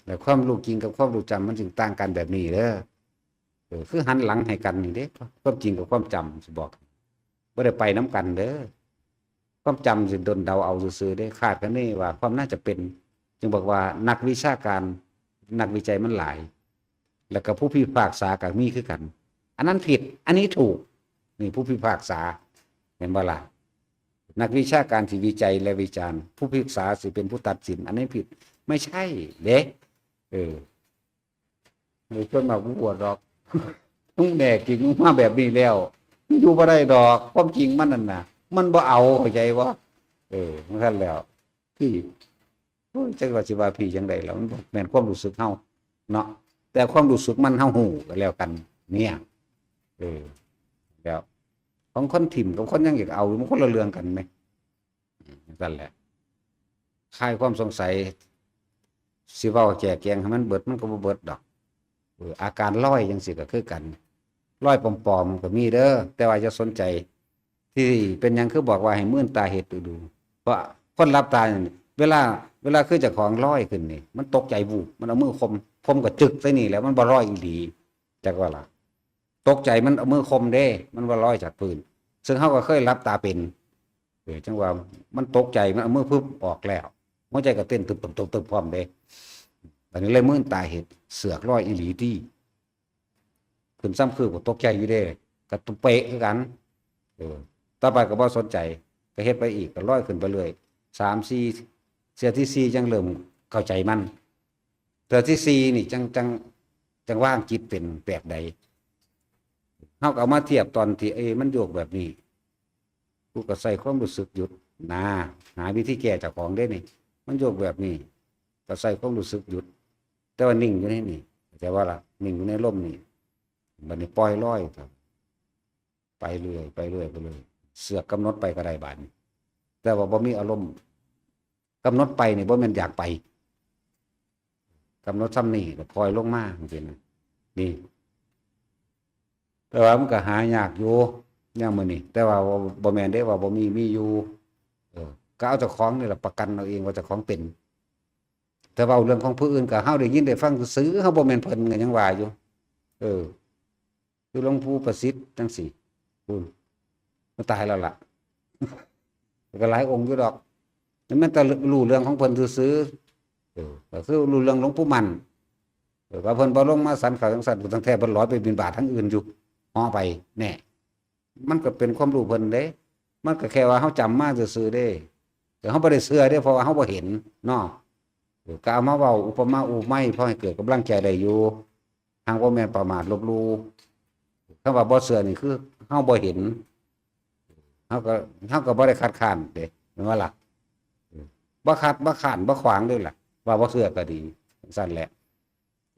แล้วความรู้จริงกับความรู้จำมันจึงต่างกันแบบนี้เด้อ เออ คือหันหลังให้กันนี่เด้ ความจริงกับความจำ สิบอก บ่ได้ไปนำกันเด้อ ความจำสิดลเดาเอาซื่อๆเด้ คาดคะเนว่าความน่าจะเป็น จึงบอกว่านักวิชาการ นักวิจัยมันหลาย แล้วก็ผู้พิพากษาก็มีคือกัน อันนั้นผิด อันนี้ถูก นี่ผู้พิพากษา เห็นบ่ล่ะ นักวิชาการสิวิจัยและวิจารณ์ ผู้พิพากษาสิเป็นผู้ตัดสิน อันนี้ผิด ไม่ใช่เด้ เออ เออ ส่วนมากบ่บวชดอก มึงแน่จริง มึงมาแบบนี้แล้ว มึงอยู่บ่ได้ดอก ความจริงมันนั่นน่ะ มันบ่เอา เข้าใจบ่ เออ มันซั่นแล้ว พี่ โอ้ย จักว่าสิว่าพี่จั่งใด๋ล่ะ มันบ่แม่นความรู้สึกเฮาเนาะ แต่ความรู้สึกมันเฮาฮู้ก็แล้วกัน เนี่ย เออ แล้ว ของคนถิ่มกับคนยังอยากเอา มันคนละเรื่องกันแหม อืม จั่งซั้นแหละ คลายความสงสัย สิเว้าแจกแจงให้มันเบิด มันก็บ่เบิดดอก เออ อาการลอยจั่งซี้ก็คือกัน ลอยปลอมๆก็มีเด้อ แต่ว่าอย่าสนใจ ที่เป็นหยังคือบอกว่าให้มื่นตาเฮ็ดดู เพราะคนหลับตานี่ เวลา เวลาคือเจ้าของลอยขึ้นนี่ มันตกใจวูบ มันเอามือคม คมก็จึกใส่นี่แหละ มันบ่ลอยอีหลี จักว่าล่ะ ตกใจมันเอามือคมเด้ มันบ่ลอยจากพื้น ซึ่งเฮาก็เคยหลับตาเป็น เออ จั่งว่ามันตกใจ มันเอามือพึบออกแล้ว หัวใจก็เต้นตึบๆๆๆพร้อมเด้ บัดนี้เลยมื่นตาเฮ็ด เสือกลอยอีหลีติ ขึ้นซ้ำคือก็ตกใจอยู่เด้ ก็เป๊ะคือกัน เออ ต่อไปก็บ่สนใจ ก็เฮ็ดไปอีก ก็ลอยขึ้นไปเรื่อย สาม สี่ เทื่อที่สี่จั่งเริ่มเข้าใจมัน เทื่อที่สี่นี่จั่ง จั่ง จั่งวางจิตเป็นแบบใด เฮาก็เอามาเทียบตอนที่ เอ้ย มันโยกแบบนี้ กูก็ใส่ความรู้สึกหยุดนะ หาวิธีแก้เจ้าของเด้นี่ มันโยกแบบนี้ ก็ใส่ความรู้สึกหยุด แต่ว่านิ่งอยู่ในนี่ แต่ว่าล่ะ นิ่งอยู่ในลมนี่ บัดนี้ปล่อยลอยครับ ไปเรื่อย ไปเรื่อย ไปเรื่อย เสือกกำหนดไปก็ได้บาดนี้ แต่ว่าบ่มีอารมณ์ กำหนดไปนี่บ่แม่นอยากไป กำหนดส่ำนี่ แล้วปล่อยลงมาจั่งซี้นะ นี่ แต่ว่ามันก็หายากอยู่ ยามมื้อนี้ แต่ว่าบ่ บ่แม่นเด้ว่าบ่มี มีอยู่ เออ ก็เอาเจ้าของนี่ล่ะประกันเอาเองว่าเจ้าของเป็น แต่เว้าเรื่องของผู้อื่นก็เฮาได้ยินได้ฟังซื่อๆ เฮาบ่แม่นเพิ่นก็ยังว่าอยู่ เออ คือหลวงปู่ประสิทธิ์จั่งซี้ พู้น มันตายแล้วล่ะ ก็หลายองค์อยู่ดอก มันแต่รู้เรื่องของเพิ่นซื่อๆ เออ ก็คือรู้เรื่องหลวงปู่มั่น เออ ว่าเพิ่นบ่ลงมาสันเขาจั่งซั้น ตั้งแต่เพิ่นลอยไปบิณฑบาตทางอื่นอยู่ เหาะไป แน่ มันก็เป็นความรู้เพิ่นเด้ มันก็แค่ว่าเฮาจำมาซื่อๆเด้ แต่เฮาบ่ได้เชื่อเด้ เพราะว่าเฮาบ่เห็นเนาะ เออ ก็เอามาเว้าอุปมาอุปไมยพอให้เกิดกำลังใจได้อยู่ หากบ่แม่นประมาทลบหลู่ คำว่าบ่เชื่อนี่คือเฮาบ่เห็น เฮาก็ เฮาก็บ่ได้คัดค้านเด้ แม่นบ่ล่ะ เออ บ่คัด บ่ค้าน บ่ขวางเด้ล่ะ ว่าบ่เชื่อก็ดี จั่งซั้นแหละ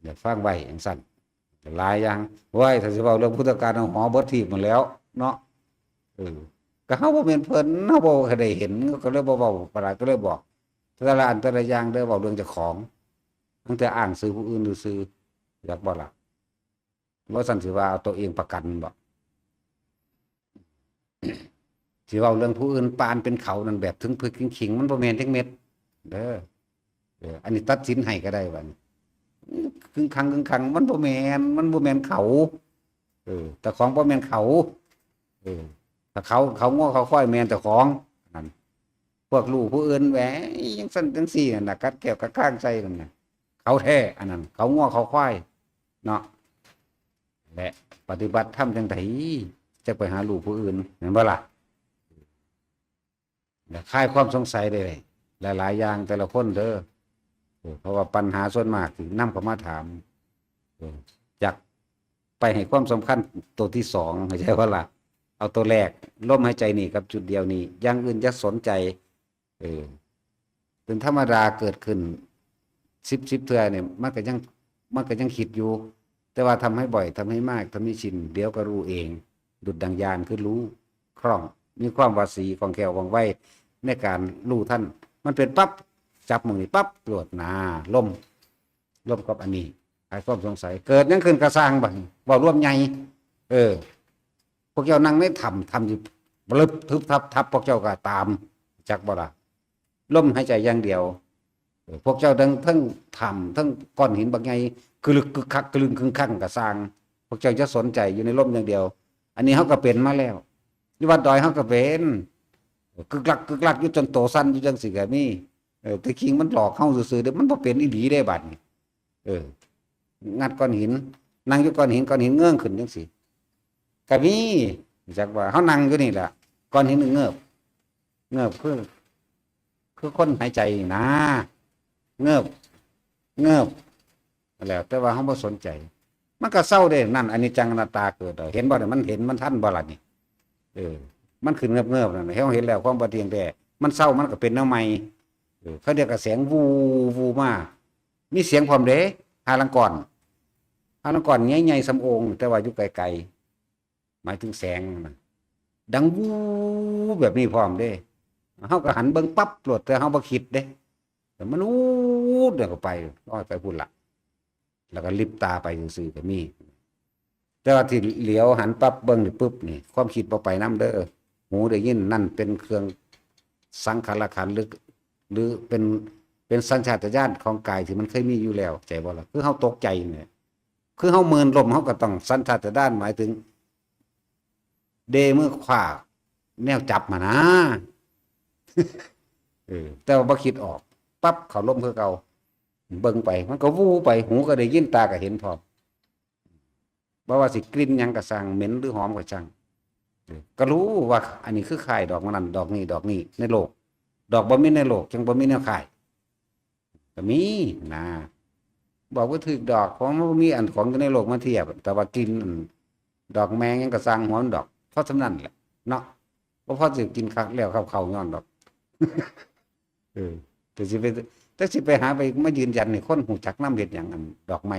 อยากฟังไว้จั่งซั้น หลายอย่าง โอ้ย ถ้าสิเว้าเรื่องพุทธกาล เอาหอเบิดทีบหมดแล้วเนาะ เออ ก็เฮาบ่แม่นเพิ่น เฮาบ่ได้เห็น ก็เลยบ่เว้าปานใด ก็เลยบอก แต่ละอันแต่ละอย่างเด้อ เว้าเรื่องเจ้าของ ตั้งแต่อ้างชื่อผู้อื่นซื่อๆ อยากบ่ล่ะ บ่ซั้นสิว่าเอาตัวเองประกันบ่ สิเว้าเรื่องผู้อื่นปานเป็นเขานั่นแบบถึงพึกถึงขิง มันบ่แม่นจักเม็ดเด้อ เออ อันนี้ตัดสินให้ก็ได้บัดนี้ ครึ่งคังครึ่งคัง มันบ่แม่น มันบ่แม่นเขา เออ เจ้าของบ่แม่นเขา เออ ถ้าเขา เขางัวเขาควายแม่นเจ้าของ นั่น พวกรู้ผู้อื่นแหวะ จั่งซั้นจั่งซี้นั่นน่ะ กัดแข้วกัดคางใส่นั่นน่ะ เขาแท้ อันนั้น เขางัวเขาควาย เนาะ และปฏิบัติธรรมจั่งใด จักไปหารู้ผู้อื่น แม่นบ่ล่ะ และคลายความสงสัยได้หลายๆอย่างแต่ละคนเด้อ เออ เพราะว่าปัญหาส่วนมากที่นำเข้ามาถาม เออ อยากไปให้ความสำคัญตัวที่สอง เข้าใจบ่ล่ะ เอาตัวแรก ลมหายใจนี่กับจุดเดียวนี่ อย่างอื่นอย่าสนใจ เออ เป็นธรรมดาเกิดขึ้น สิบ สิบเทื่อเนี่ย มันก็ยัง มันก็ยังคิดอยู่ แต่ว่าทำให้บ่อย ทำให้มาก ทำให้ชิน เดี๋ยวก็รู้เอง ดุจดังญาณคือรู้คล่อง มีความว่าสีคล่องแคล่วว่องไวในการรู้ทัน มันเป็นปั๊บ จับหม่องนี้ปั๊บ โลดหนา ลม ลมกับอันนี้ หายความสงสัย เกิดหยังขึ้นกะซ่างบัดนี้ เว้ารวมใหญ่ เออ พวกเจ้านั่งในถ้ำ ถ้ำอยู่ บลึบ ทึบทับทับ พวกเจ้าก็ตาม จักบ่ล่ะ ลมหายใจอย่างเดียว เออ พวกเจ้าทั้ง ทั้งถ้ำ ทั้งก้อนหินบักใหญ่ กึลึกกึกคัก กึลึงคึงคังกะซ่าง พวกเจ้าจะสนใจอยู่ในลมอย่างเดียว อันนี้เฮาก็เป็นมาแล้ว อยู่วัดดอยเฮาก็เป็น กึกลักกึกลักอยู่จนโตสั่นอยู่จังซี่ก็มี เออ แต่จริงมันหลอกเฮาซื่อๆเด้ มันบ่เป็นอีหลีเด้บัดนี้ เออ งัดก้อนหิน นั่งอยู่ก้อนหิน ก้อนหินเงิ่งขึ้นจังซี่ ก็มี จักว่าเฮานั่งอยู่นี่แหละ ก้อนหินเงิบ เงิบคือ คือคนหายใจนี่นะ เงิบ เงิบ แล้วแต่ว่าเฮาบ่สนใจ มันก็เซาเด้ นั่นอนิจจังอนัตตาเกิดเอา เห็นบ่เนี่ย มันเห็น มันทันบ่ล่ะนี่ เออ มันขึ้นเงิบๆนั่นน่ะ เฮาเห็นแล้วความบ่เที่ยงแท้ มันเซา มันก็เป็นแนวใหม่ เออ เขาเรียกกะแสง วู วูมา มีเสียงพร้อมเด้ ห่าลางก้อน ห่าลางก้อนใหญ่ๆส่ำโอ่ง แต่ว่าอยู่ไกลๆ หมายถึงแสงนะ ดัง วู แบบนี้พร้อมเด้ เฮาก็หันเบิ่งปั๊บโลด แต่เฮาบ่คิดเด้ แต่มัน วูด เนี่ยก็ไป ลอยไปพุ้นละ แล้วก็หลีบตาไปซื่อๆก็มี แต่ว่าที่เหลียวหันปั๊บเบิ่งนี่ปุ๊บนี่ ความคิดบ่ไปนำเด้อ หูได้ยิน นั่นเป็นเครื่องสังขารขันธ์ หรือ หรือเป็น เป็นสัญชาตญาณของกายที่มันเคยมีอยู่แล้ว เข้าใจบ่ล่ะ คือเฮาตกใจเนี่ย คือเฮาเมินลม เฮาก็ต้องสัญชาตญาณ หมายถึง เด้มือคว้าแนวจับมานะ เออ แต่ว่าบ่คิดออก ปั๊บเข้าลมคือเก่า เบิ่งไป มันก็ วู ไป หูก็ได้ยิน ตาก็เห็นพร้อม บ่ว่าสิกลิ่นหยังก็ซ่าง เหม็นหรือหอมก็ซ่าง เออ ก็รู้ว่าอันนี้คือคล้ายดอกนั้น ดอกนี้ ดอกนี้ ในโลก ดอกบ่มีในโลก จั่งบ่มีแนวคล้าย ก็มีนะ บอกบ่ถืกดอก เพราะมันบ่มีอันของอยู่ในโลกมาเทียบ แต่ว่ากลิ่น ดอกแมงหยังก็ซ่างหัวมันดอก เพราะฉะนั้นแหละ เนาะ บ่พอสิกินคักแล้วครับ เข้าย้อนดอก เออ แต่สิไป แต่สิไปหาไปมายืนยันให้คนรู้จักนำเฮ็ดหยัง อันดอกไม้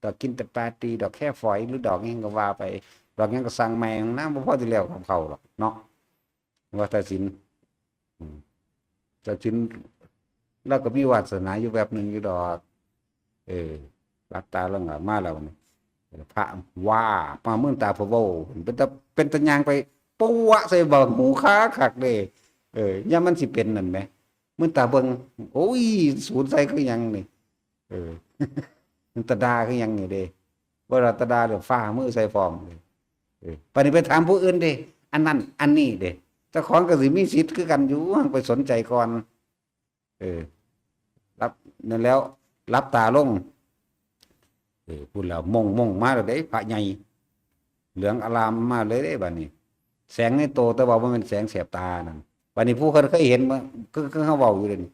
ดอกกินแต่ปาตี ดอกแค่ฝอย หรือดอกหยังก็ว่าไป ดอกหยังก็ซ่างแมงนะ บ่พอสิแล้วกับเขาดอกเนาะ ว่าตาสิน อืม ตาสิน ลาวก็มีวาสนาอยู่แวบหนึ่งอยู่ดอก เออ หลับตาลงมาแล้วนี่ พระว่ามามื่นตาพะเว้า เป็นตา เป็นตาย่างไป ปะวะใส่บักหูคาคักเด้ เออ ยามมันสิเป็นนั่นแหม มื่นตาเบิ่ง โอ้ย สูนใส่คือหยังนี่ เออ มันตาดาคือหยังนี่เด้ บ่ว่าตาดาเด้อ ฟ้ามือใส่พร้อมเด้ เออ บัดนี้ไปถามผู้อื่นเด้ อันนั้น อันนี้เด้ เจ้าของก็สิมีสิทธิ์คือกันอยู่ ไปสนใจก่อน เออ หลับ นั่นแล้ว หลับตาลง เออ พูดแล้ว มง มงมาแล้วเด้ พระใหญ่ เหลืองอารามมาเลยเด้ บัดนี้ แสงในโต แต่ว่าบ่แม่นแสงแสบตานั่น บัดนี้ผู้คนเคยเห็นมา คือ คือเฮาเว้าอยู่เด้นี่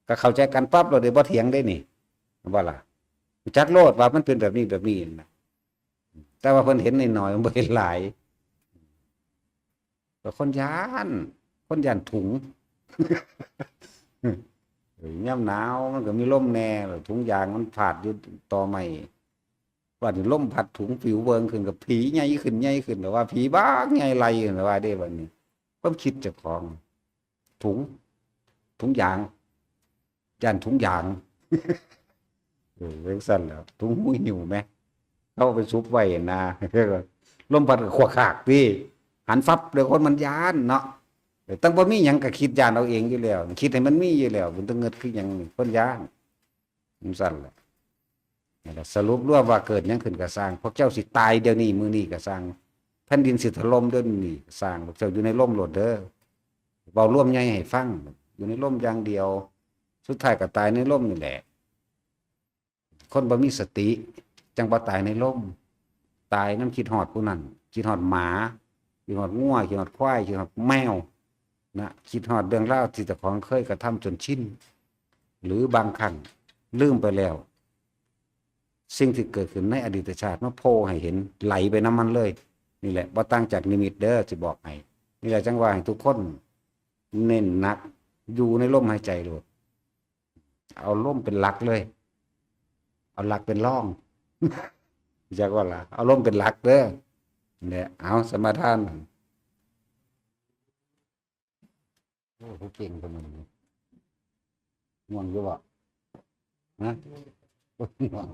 ก็เข้าใจกันปั๊บ เราได้บ่เถียงได้นี่ ว่าล่ะ จักโลดว่ามันเป็นแบบนี้แบบนี้นะ แต่ว่าเพิ่นเห็นน้อยๆ มันบ่เห็นหลาย ก็คนย้าน คนย้านถุง เออ ยามหนาวมันก็มีลมแหน่ แล้วถุงยางมันพาดอยู่ตอไม้ บัดนี้ลมพัดถุงปิวเบิงขึ้น ก็ผีใหญ่ขึ้น ใหญ่ขึ้น แต่ว่าผีบักใหญ่ไล่ขึ้น แต่ว่าเด้ บัดนี้ ความคิดเจ้าของ ถุง ถุงยาง ย้านถุงยาง เออ จั่งซั้นแหล้ว ถุงหูหิ้วแหม เขาเอาไปซุกไว้นะ ลมพัดก็ขวากขากติ หันฟับเลย คนมันย้านเนาะ เออ ตั้งบ่มีหยังก็คิดย้านเอาเองอยู่แล้ว คิดให้มันมีอยู่แล้ว มันต้องเงิดคือหยังนี่ คนย้าน จั่งซั้นแหละ นั่นแหละ สรุปรวมว่าเกิดหยังขึ้นก็ซ่าง พวกเจ้าสิตายเดี๋ยวนี้ มื้อนี้ก็ซ่าง แผ่นดินสิถล่มเดี๋ยวนี้ก็ซ่าง พวกเจ้าอยู่ในลมโลดเด้อ เว้าลมใหญ่ให้ฟัง อยู่ในลมอย่างเดียว สุดท้ายก็ตายในลมนี่แหละ คนบ่มีสติ จั่งบ่ตายในลม ตายนำคิดฮอดผู้นั้น คิดฮอดหมา คิดฮอดงัว คิดฮอดควาย คิดฮอดแมว นะ คิดฮอดเรื่องราวที่เจ้าของเคยกระทำจนชิน หรือบางครั้งลืมไปแล้ว สิ่งที่เกิดขึ้นในอดีตชาติมาโผล่ให้เห็น ไหลไปนำมันเลย นี่แหละ บ่ต่างจากนิมิตเด้อ สิบอกให้ นี่แหละจั่งว่าให้ทุกคนเน้นหนัก อยู่ในลมหายใจโลด เอาลมเป็นหลักเลย เอาหลักเป็นรอง จักว่าล่ะ เอาลมเป็นหลักเด้อ เนี่ย เอาสมาทาน โอ้ ผู้เก่งคนนี้ ง่วงอยู่บ่ ฮะ ง่วง